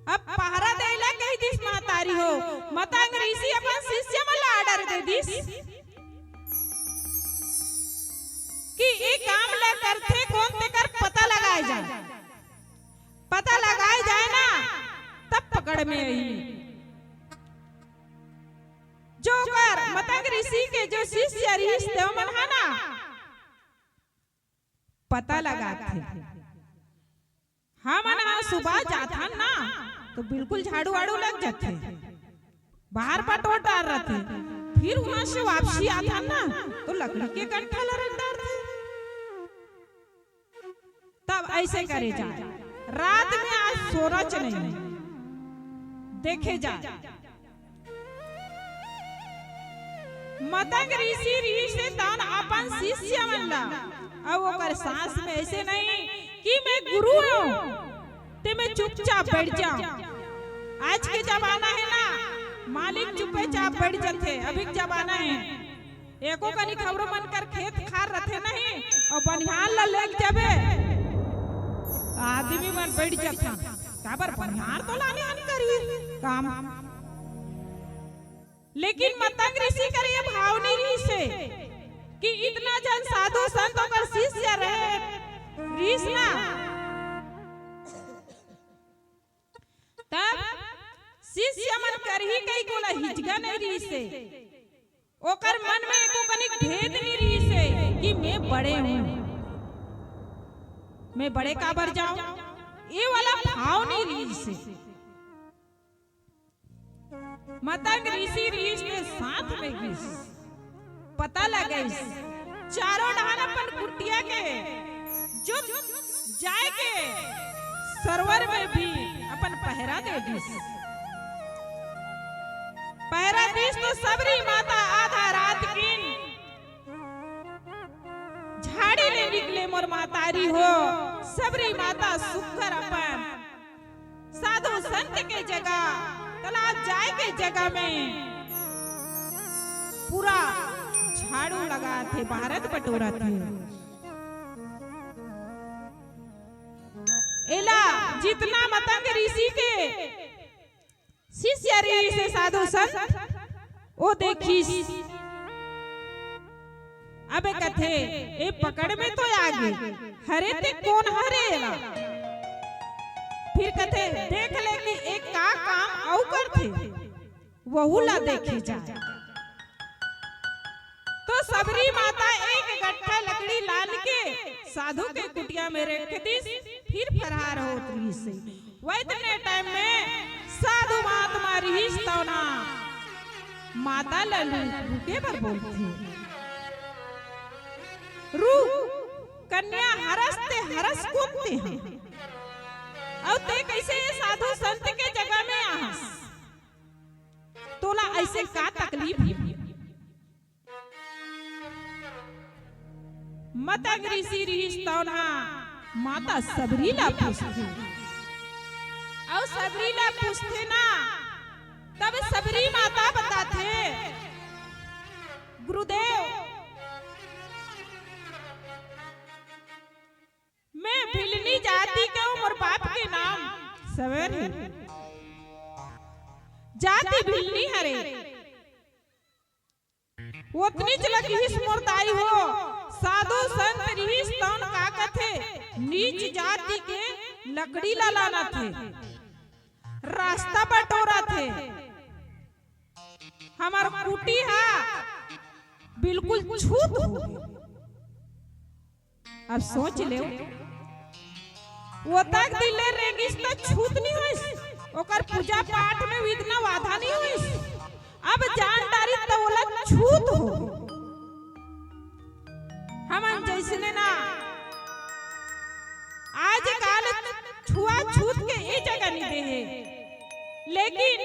अब पहरा देला कहि दिस महतारी हो, मतंग ऋषि अपन शिष्य मन ला order दे दिस कि ये काम ला करथे कोन तेकर पता लगाए जाए, पता लगाए जाए ना तब पकड़ में आही। जो ओकर मतंग ऋषि के जो शिष्य रिहिस ते मन हा ना पता लगाथे। हमन हा सुबह जाथन ना, तो बिल्कुल झाड़ू वाड़ू लग जाथे, बाहर पटोर डार रथे, फिर वहां से वापसी आथन ना, तो लकड़ी के गट्ठा ला रख डारथे। तब ऐसे करे जाए, रात में आज सोना च नहीं देखे जाए। मतंग ऋषि रिहिस तौन अपन शिष्य मन ला, अउ ओकर सांस में ऐसे नहीं कि मैं गुरु हूँ, ते मैं चुपचाप बैठ जाऊं। आज के जमाना हे ना, मालिक चुपचाप बैठ जाथे, अभी के जमाना हे। एको कनी खबरो मन कर खेत खार रथे नहीं, अउ बनिहार ला लेके जाबे, त आदमी मन बैठ जाथन। काबर बनिहार तो लाने अन करी काम। लेकिन मतंग ऋषि कर ये भाव नहीं रिहिस हे कि इतना जन साधु संत ओकर शिष्य रहे रिहिस ना, तब शिष्य मन करही कहिके ओला हिचका नहीं रिहिस हे। ओकर मन में एको कनिक भेद नहीं रिहिस हे कि मैं बड़े हूँ, मैं बड़े काबर जाऊं, ये वाला भाव नहीं रिहिस हे। मतंग ऋषि रिहिस ते साथ में गिस, पता लगाइस, चारों डहान अपन कुटिया के जो जाए के सरोवर में भी अपन पहरा दे दिस। पहरा दिस तो सबरी माता आधा रात किन झाड़ी ले निकले मोर महतारी हो, सबरी माता सुघर अपन साधु संत के जगह, तालाब जाए के जगह में पूरा झाड़ू लगाथे, भारत बटोरथे। एला जितना मतंग ऋषि के शिष्य रिहिस हे साधु संत, ओ देखिस। अबे कथे, ए पकड़ में तो आ गे। हरे ते कोन हरे एला? फिर कथे, देख ले कि ए का काम अउ करथे। होथे, वहू ला देखे जाए। तो सबरी माता एक गट्ठा लकड़ी लान के साधु के कुटिया में रख दिस, फिर फरार होत रिहिस। वइतने टाइम में साधु महात्मा रिहिस तौन ह माता ल लू-, रुके बर बोलथे। रुक, कन्या हरस ते हरस कोन ते ह? अउ ते कइसे ए साधु संत के जगह में आहस? तोला अइसे का तकलीफ हे? मतंग ऋषि रिहिस तौन ह माता सबरी ला पूछथे। अउ सबरी ला पूछथे ना, तब सबरी माता बताथे, गुरुदेव, मैं भिलनी जाति के हूँ, मोर बाप के नाम सवेर हे। जाति भिलनी हरे। ओतनीच ल किहिस मोर दाई हो, साधु संत रिहिस तौन का कथे, नीच जाति के लकड़ी ला लानथे, रास्ता बटोरथे। हमर कुटी ह बिल्कुल छूत होगे। अब सोच लेव, ओतक दिन ले रेंगिस त छूत नइ होइस, ओकर पूजा पाठ में विघ्न बाधा नइ होइस। अब जान डारिस त ओला छूत हो। हमन जइसने ना आजकाल छुआछूत के ए जगह नइ दे हे, लेकिन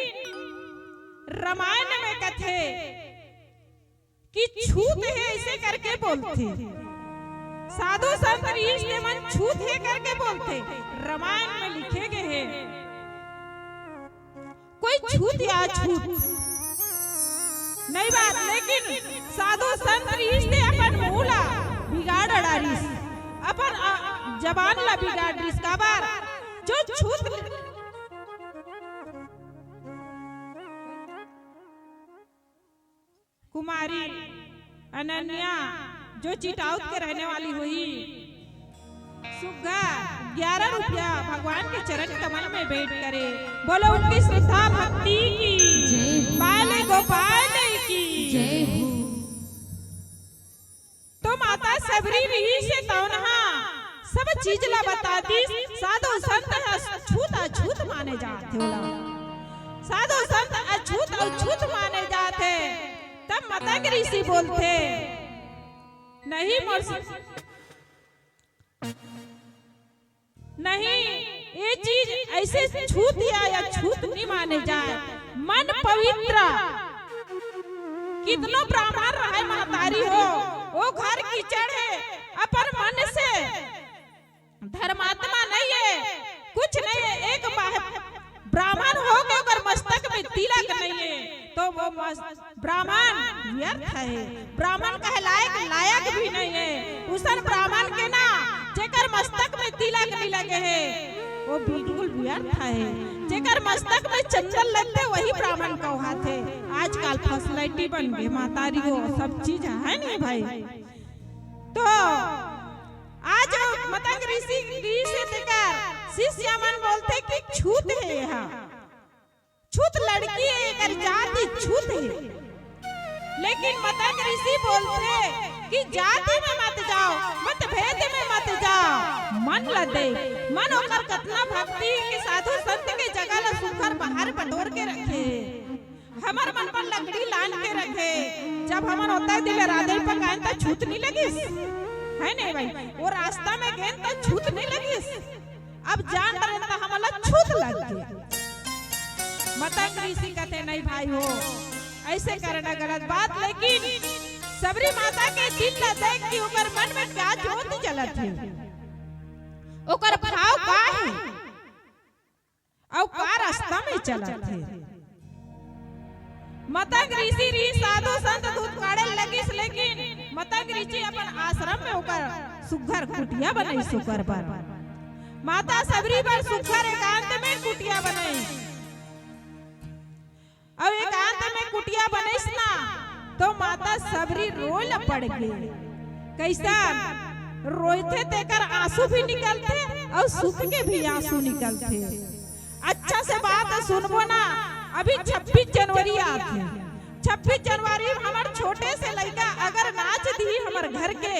रामायण में कथे कि छूत हे अइसे करके बोलथे, साधु संत रिहिस ते मन छूत हे करके बोलथे। रामायण में लिखे गे हे, कोई छूत या अछूत नइ बात, लेकिन साधु संत रिहिस ते अपन मुंह ला बिगाड़ डारिस, अपन, अ, जबान ला बिगाड़ डारिस। काबर? जो छूत कुमारी अनन्या, जो चिटाउत के रहने वाली होही, सुग्घर ग्यारह रुपया भगवान के चरण कमल में भेंट करे। बोलो उनकी श्रद्धा भक्ति की जय। बाल गोपाल की जय हो। तो माता सबरी रिहिस तौन ह सब चीज ला बता दिस। साधु संत ह छूत अछूत माने जाथे ओला, साधु संत अछूत अछूत माने जाथे। तब मतंग ऋषि बोलथे, नहीं मोर स-, नहीं, ये चीज अइसे छूत या, या छूत नइ माने जाय। मन पवित्र, कितनो ब्राह्मण रहय महतारी हो, ओ घर कीचड़ हे, अपन मन से धर्मात्मा नइ हे, कुछ नइ हे। एक बाह-, ब्राह्मण हो के ओकर मस्तक में तिलक नइ हे, तो वो मस-, ब्राह्मण व्यर्थ हे, ब्राह्मण कहे लायक, लायक भी नइ हे। उसन ब्राह्मण के ना, जेकर मस्तक में तिलक नइ लगे हे, वो बिल्कुल व्यर्थ हे। जेकर मस्तक में चंदन लगथे, वही ब्राह्मण कहाथे। आजकल फैसिलिटी बन गे, महतारी हो, सब चीज हे, हे नहीं भाई? तो आज मतंग ऋषि, ऋषि तेकर शिष्य मन बोलथे कि छूत हे यह, छूत लड़की हे, एकर जाति छूत हे। लेकिन मतंग ऋषि बोलथे कि जाति में मत जाव, मतभेद में मत जाव, मन ल देख, मन ओकर कतना भक्ति हे कि साधु संत के जगह ल सुघर बाहर बटोर के रखे हे। हमर मन बर लकड़ी लान के रखे। जब हमन ओतय दिन राधे पकाएन त छूत नइ लगिस, हे नहीं भाई? वो रास्ता में गेन त छूत नइ लगिस। अब जान डरेन त हमन ला छूत लग गे। मतंग ऋषि कथे, नहीं भाई हो, अइसे करना गलत बात। लेकिन सबरी माता के दिल ला देख के ओकर मन में का जोत जलत हे, ओकर भाव का हे, अउ का रास्ता में चलत हे। मतंग ऋषि री साधु संत दूध काढ़े लगिस, लेकिन मतंग ऋषि अपन आश्रम में ओकर सुघर कुटिया बनइस ओकर बर। माता सबरी बर सुघर एकांत में कुटिया बनइस। अउ एकांत में कुटिया बनइस ना, तो माता सबरी रोय ल पड़ गे। कइसन? रोइथे तेकर आंसू भी निकलथे अउ सुख के भी आंसू निकलथे। अच्छा से बात सुनबो ना, अभी छब्बीस जनवरी आथे। छब्बीस जनवरी में हमर छोटे से लइका अगर नाच दिही हमर घर के,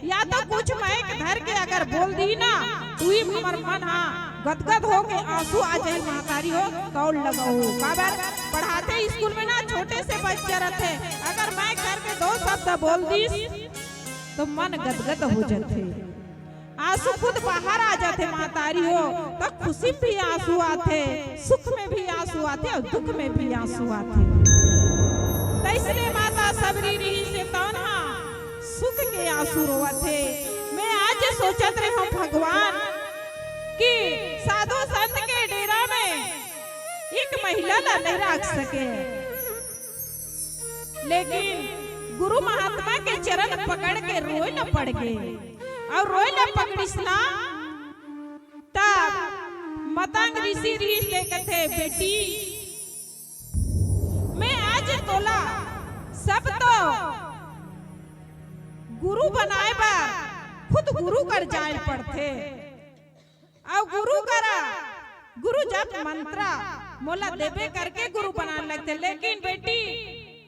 या तो कुछ माइक धर के अगर बोल दिही ना, तो ही हमर मन हा गदगद हो के आंसू आ जाए। महतारी हो, दौड़ लगाओ। काबर? पढ़ाथे स्कूल में ना, छोटे से बच्चा रहथे, अगर माइक धर के दो शब्द बोल दिस तो मन गदगद हो जाथे। आंसू खुद बाहर आ जाथे महतारी हो, त खुशी में भी आंसू आथे, सुख में भी आंसू आथे अउ दुख में भी आंसू आथे। तइसने माता सबरी रिहिसे तौन हा सुख के आंसू रोवत हे। मैं आज सोचत रहे हूँ भगवान कि साधु संत के डेरा में एक महिला ला नहीं राख सके, लेकिन गुरु महात्मा के चरण पकड़ के रोए ल पड़ गे। अउ रोए ल पकड़िस ना, तब मतंग ऋषि रिहिसे कथे, बेटी, मैं आज तोला सब तो गुरु बनाए बर खुद गुरु कर जाए ल पड़थे। अउ गुरु करा, गुरु जप मंत्र मोला देबे करके गुरु बनान लगथे। लेकिन बेटी,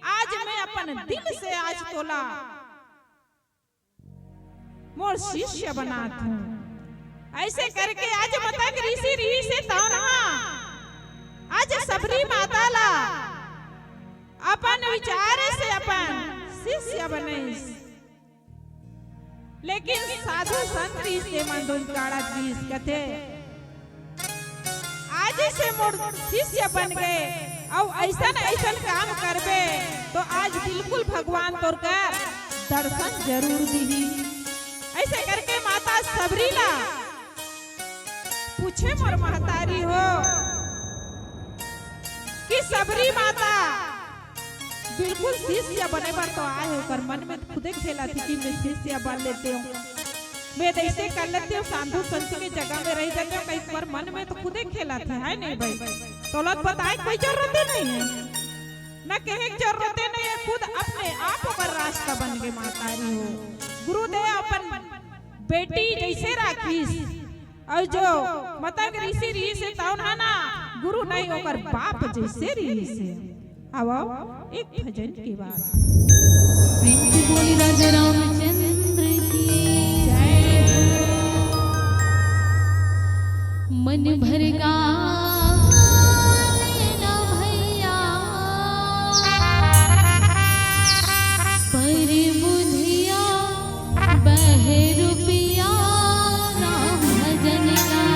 आज मैं अपन दिल से आज तोला मोर शिष्य बनात हूँ। अइसे करके आज मतंग ऋषि रिहिसे तौन हा आज सबरी माता ला अपन विचार से अपन शिष्य बनइस। लेकिन साधु संत रिहिसे मन दोन काड़ा दिस कथे, आज से मोर शिष्य बन गे, अउ अइसन अइसन काम करबे, तो आज बिल्कुल भगवान तोर कर दर्शन जरूर दिही। अइसे करके माता सबरी ला पूछे मोर महतारी हो कि सबरी माता बिल्कुल शिष्य बने बर तो आए हो, ओकर मन में खुदे खेलत हे कि मैं शिष्य बन लेते हूँ, मैं ऐसे कर लेते हूँ, साधु संत के जगह में रह जाते हूँ, कहीं पर मन में तो खुदे खेलत हे, है नहीं भाई? तोला बताए कोई जरूरत ही नहीं है, ना कहे के जरूरत ही नहीं है, खुद अपने आप ओकर रास्ता बन गे महतारी हो। गुरुदेव अपन बेटी जइसे राखिस, अउ जो मतंग ऋषि रिहिसे तौन हा ना गुरु नहीं, ओकर बाप जइसे रिहिसे। आवा एक भजन के बाद। प्रेम से बोली राजा रामचंद्र की जय। मन भर गा लेना भैया, पर बुधिया बहे रुपिया राम भजन का।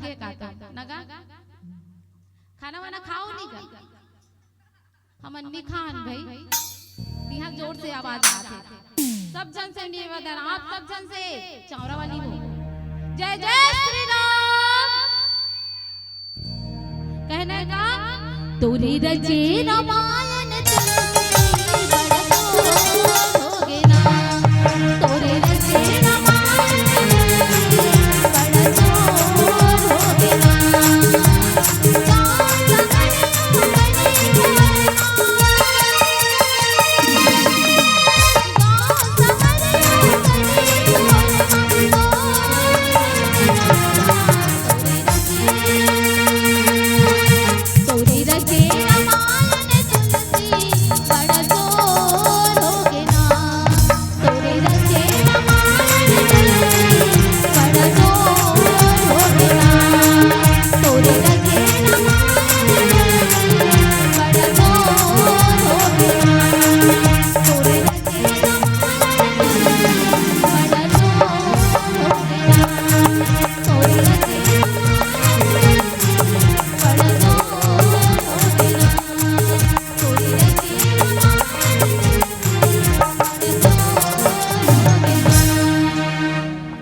थके का तो नगा। खाना वाना खाओ नहीं का? हमन नी खान भाई। इहाँ जोर से आवाज आथे। सब जन से निवेदन, आप सब जन से, चावरा वाली हो। जय जय श्री राम। कहना का? तोरे रचे रामायण तुलसी बड़ा जोर होगे ना। तोरे रचे रामायण तुलसी बड़ा जोर होगे ना।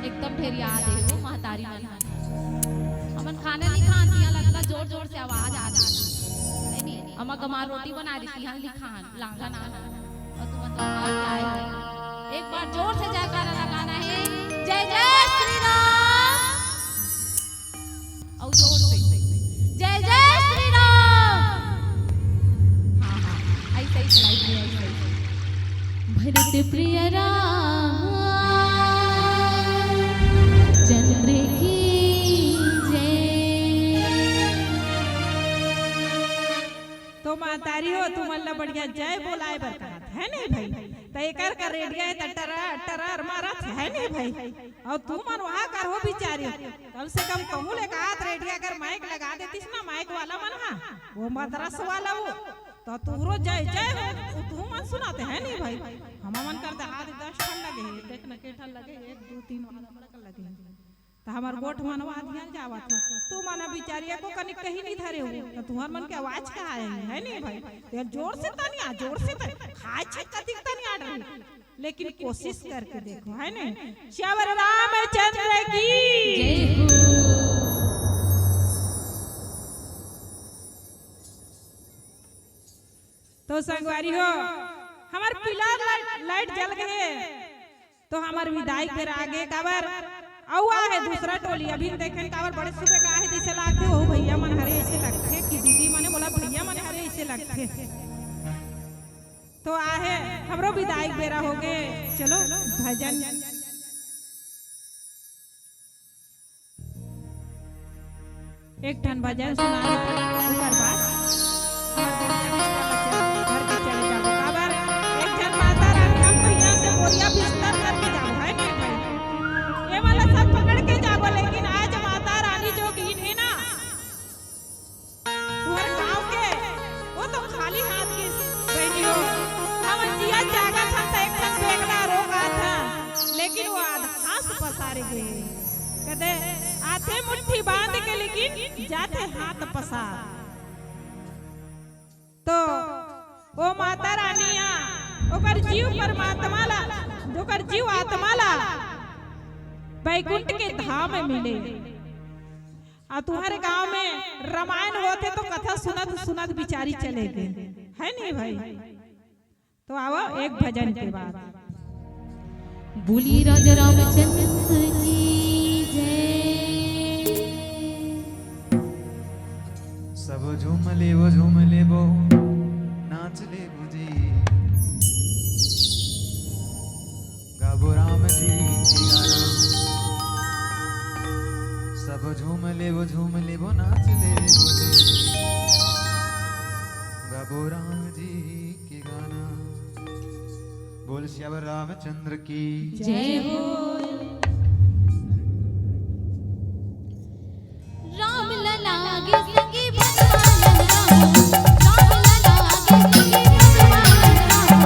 एकदम ढेर याद हे वो महतारी मन ह। हमन खाना नहीं खान दिया, लगता जोर जोर से आवाज आ रही है नहीं। अम्मा गमार रोटी बना रही थी, यहाँ लिखान लांघा ना। और तुम तो खा के आए हो। एक बार जोर से जयकारा लगाना है, जय जय श्री राम। और जोर से, जय जय श्री राम। हाँ, हाँ, ऐसे ही चलाई, ऐसे ही। भरत प्रिय राम चंद्र की जय। तो महतारी हो, तुमन ला बढ़िया जय बोलाए बर कहत हे नहीं भाई? त एकर का रेडिया हे त टरा टरा मारत हे नहीं भाई? अउ तुमन वहाँ कर हो बिचारी, कम से कम कहूँ ले कहत रेडिया कर माइक लगा देतिस ना, माइक वाला मन हा, वो मद्रास वाला वो, त तुहरो जय जय हो, तुमन सुनाते हे नहीं भाई? हमन कर दे हाथ दस ठन लगे हे, देख न के ठन लगे, एक, दू, तीन वाला लगे हे। त हमर गोठ मनवा धियान जावत हे। तुमन बिचारी एको कनिक कहीं नहीं धरे हो। त तुहर मन के आवाज कहाँ हे, हे नहीं भाई? यार जोर से तनी आ, जोर से तनी। खाए छे कतिक तनी आ रही। लेकिन कोशिश करके देखो, हे नहीं? श्यावर रामचंद्र की जय हो। तो संगवारी हो, हमर पीला लाइट, लाइट जल गए। तो हमर विदाई के आगे काबर अउ आहे दूसरा टोली, अभी देखेन काबर बड़े सुबह का आहे जैसे लागथे, ओ भैया मन हरे ऐसे लगथे कि दीदी मने बोला भैया मन हरे ऐसे लगथे। तो आहे हमरो विदाई बेरा होगे, चलो भजन। एक ठन भजन सुना देथे, ओकर बाद घर के चले जाबो। काबर? एक झन माता रानी हम तो यहाँ से बोरिया बिस्तर करके जाबो, हे नहीं भाई? ये वाला सब पकड़ के जाबो, लेकिन आज माता रानी जो गिन हे ना, तुहर गाँव के, वो तो खाली हाथ गिस, बहिनी हो। हमन जिया जागत हन त एक ठन बेंगला रोग आत हन, लेकिन वो आध घास पसारे गे। कदे आथे मुट्ठी बांध के, लेकिन जाथे हाथ पसार। तो वो माता रानी हा, ओकर जीव परमात्मा ला, ओकर जीव आत्मा ला बैकुंठ के धाम में मिले। अउ तुम्हर गांव में रामायण होथे तो कथा सुनत सुनत बिचारी चले गे, हे नहीं भाई? तो आवो एक भजन के बाद। बोली राजा रामचंद्र की जय। सब झूम लेबो, झूम लेबो, नाच लेबो जी। गाबो राम जी के गाना। सब झूम लेबो, झूम लेबो, नाच लेबो जी। गाबो राम जी के गाना। बोल सियावर रामचंद्र की जय हो। राम लला के संगी बनवालन राम, राम लला के संगी बनवालन राम।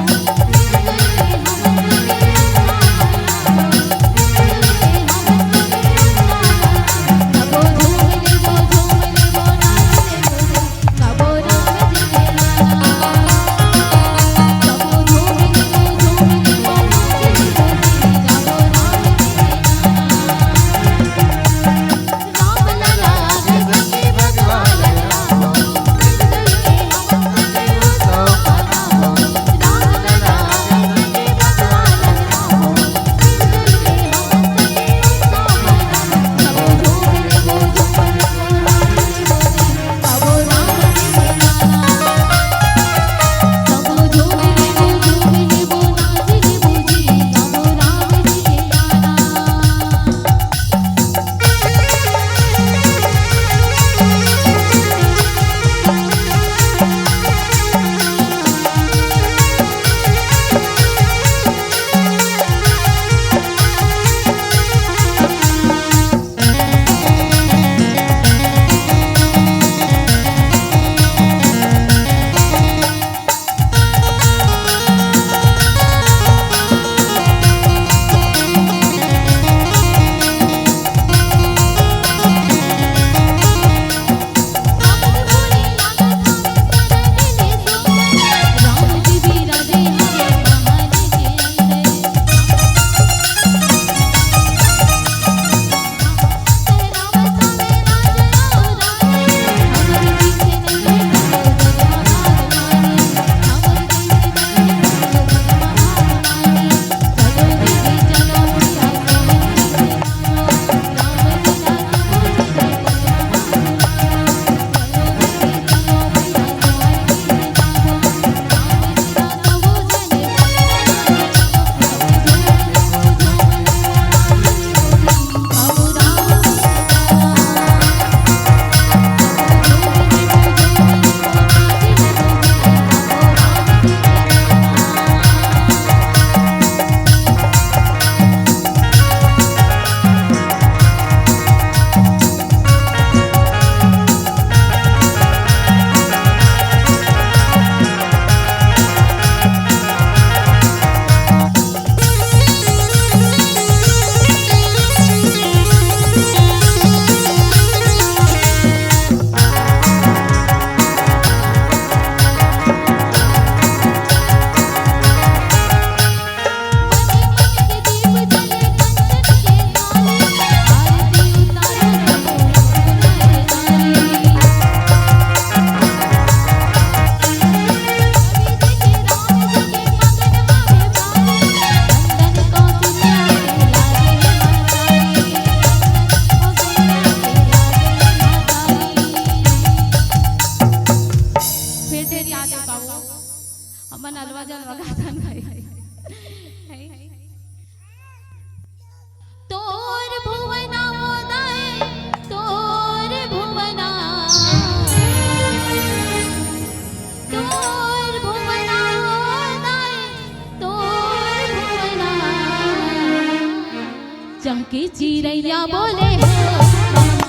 चिरैया बोले हो,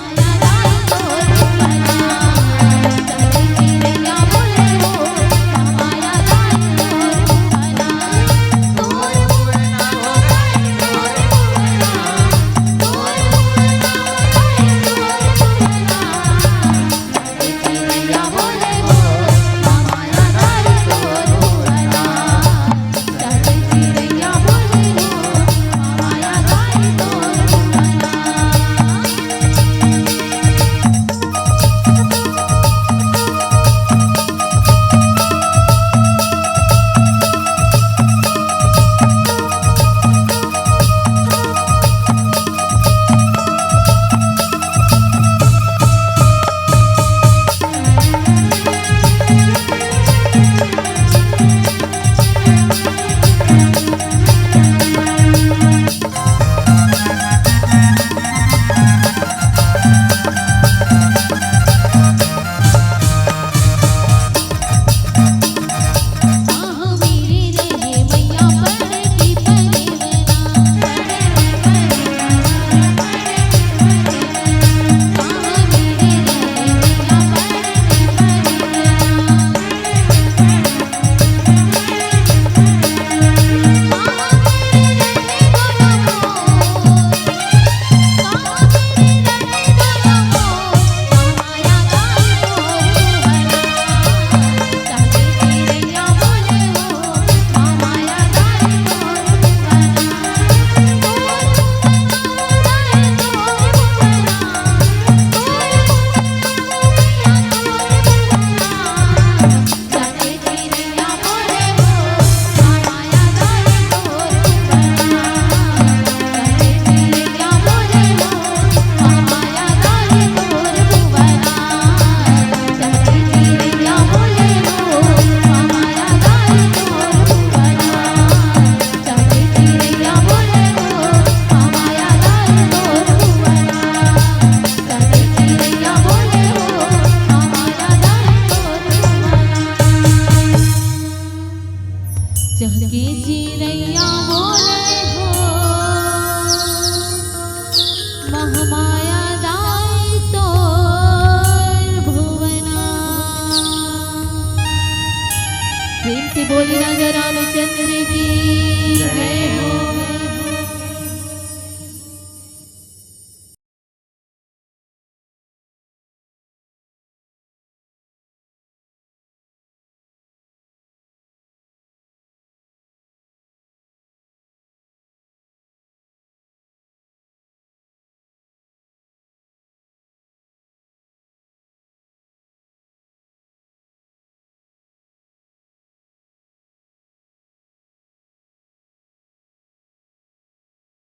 माया दाई तोर भुवना। चिरैया बोले हो, माया दाई तोर भुवना। तोर भुवना हो दाई तोर भुवना। तोर भुवना हो दाई तोर भुवना। चहके चिरैया बोले हो, महमाया दाई तोर भुवना। प्रेम से बोली राजा रामचंद्र की जय।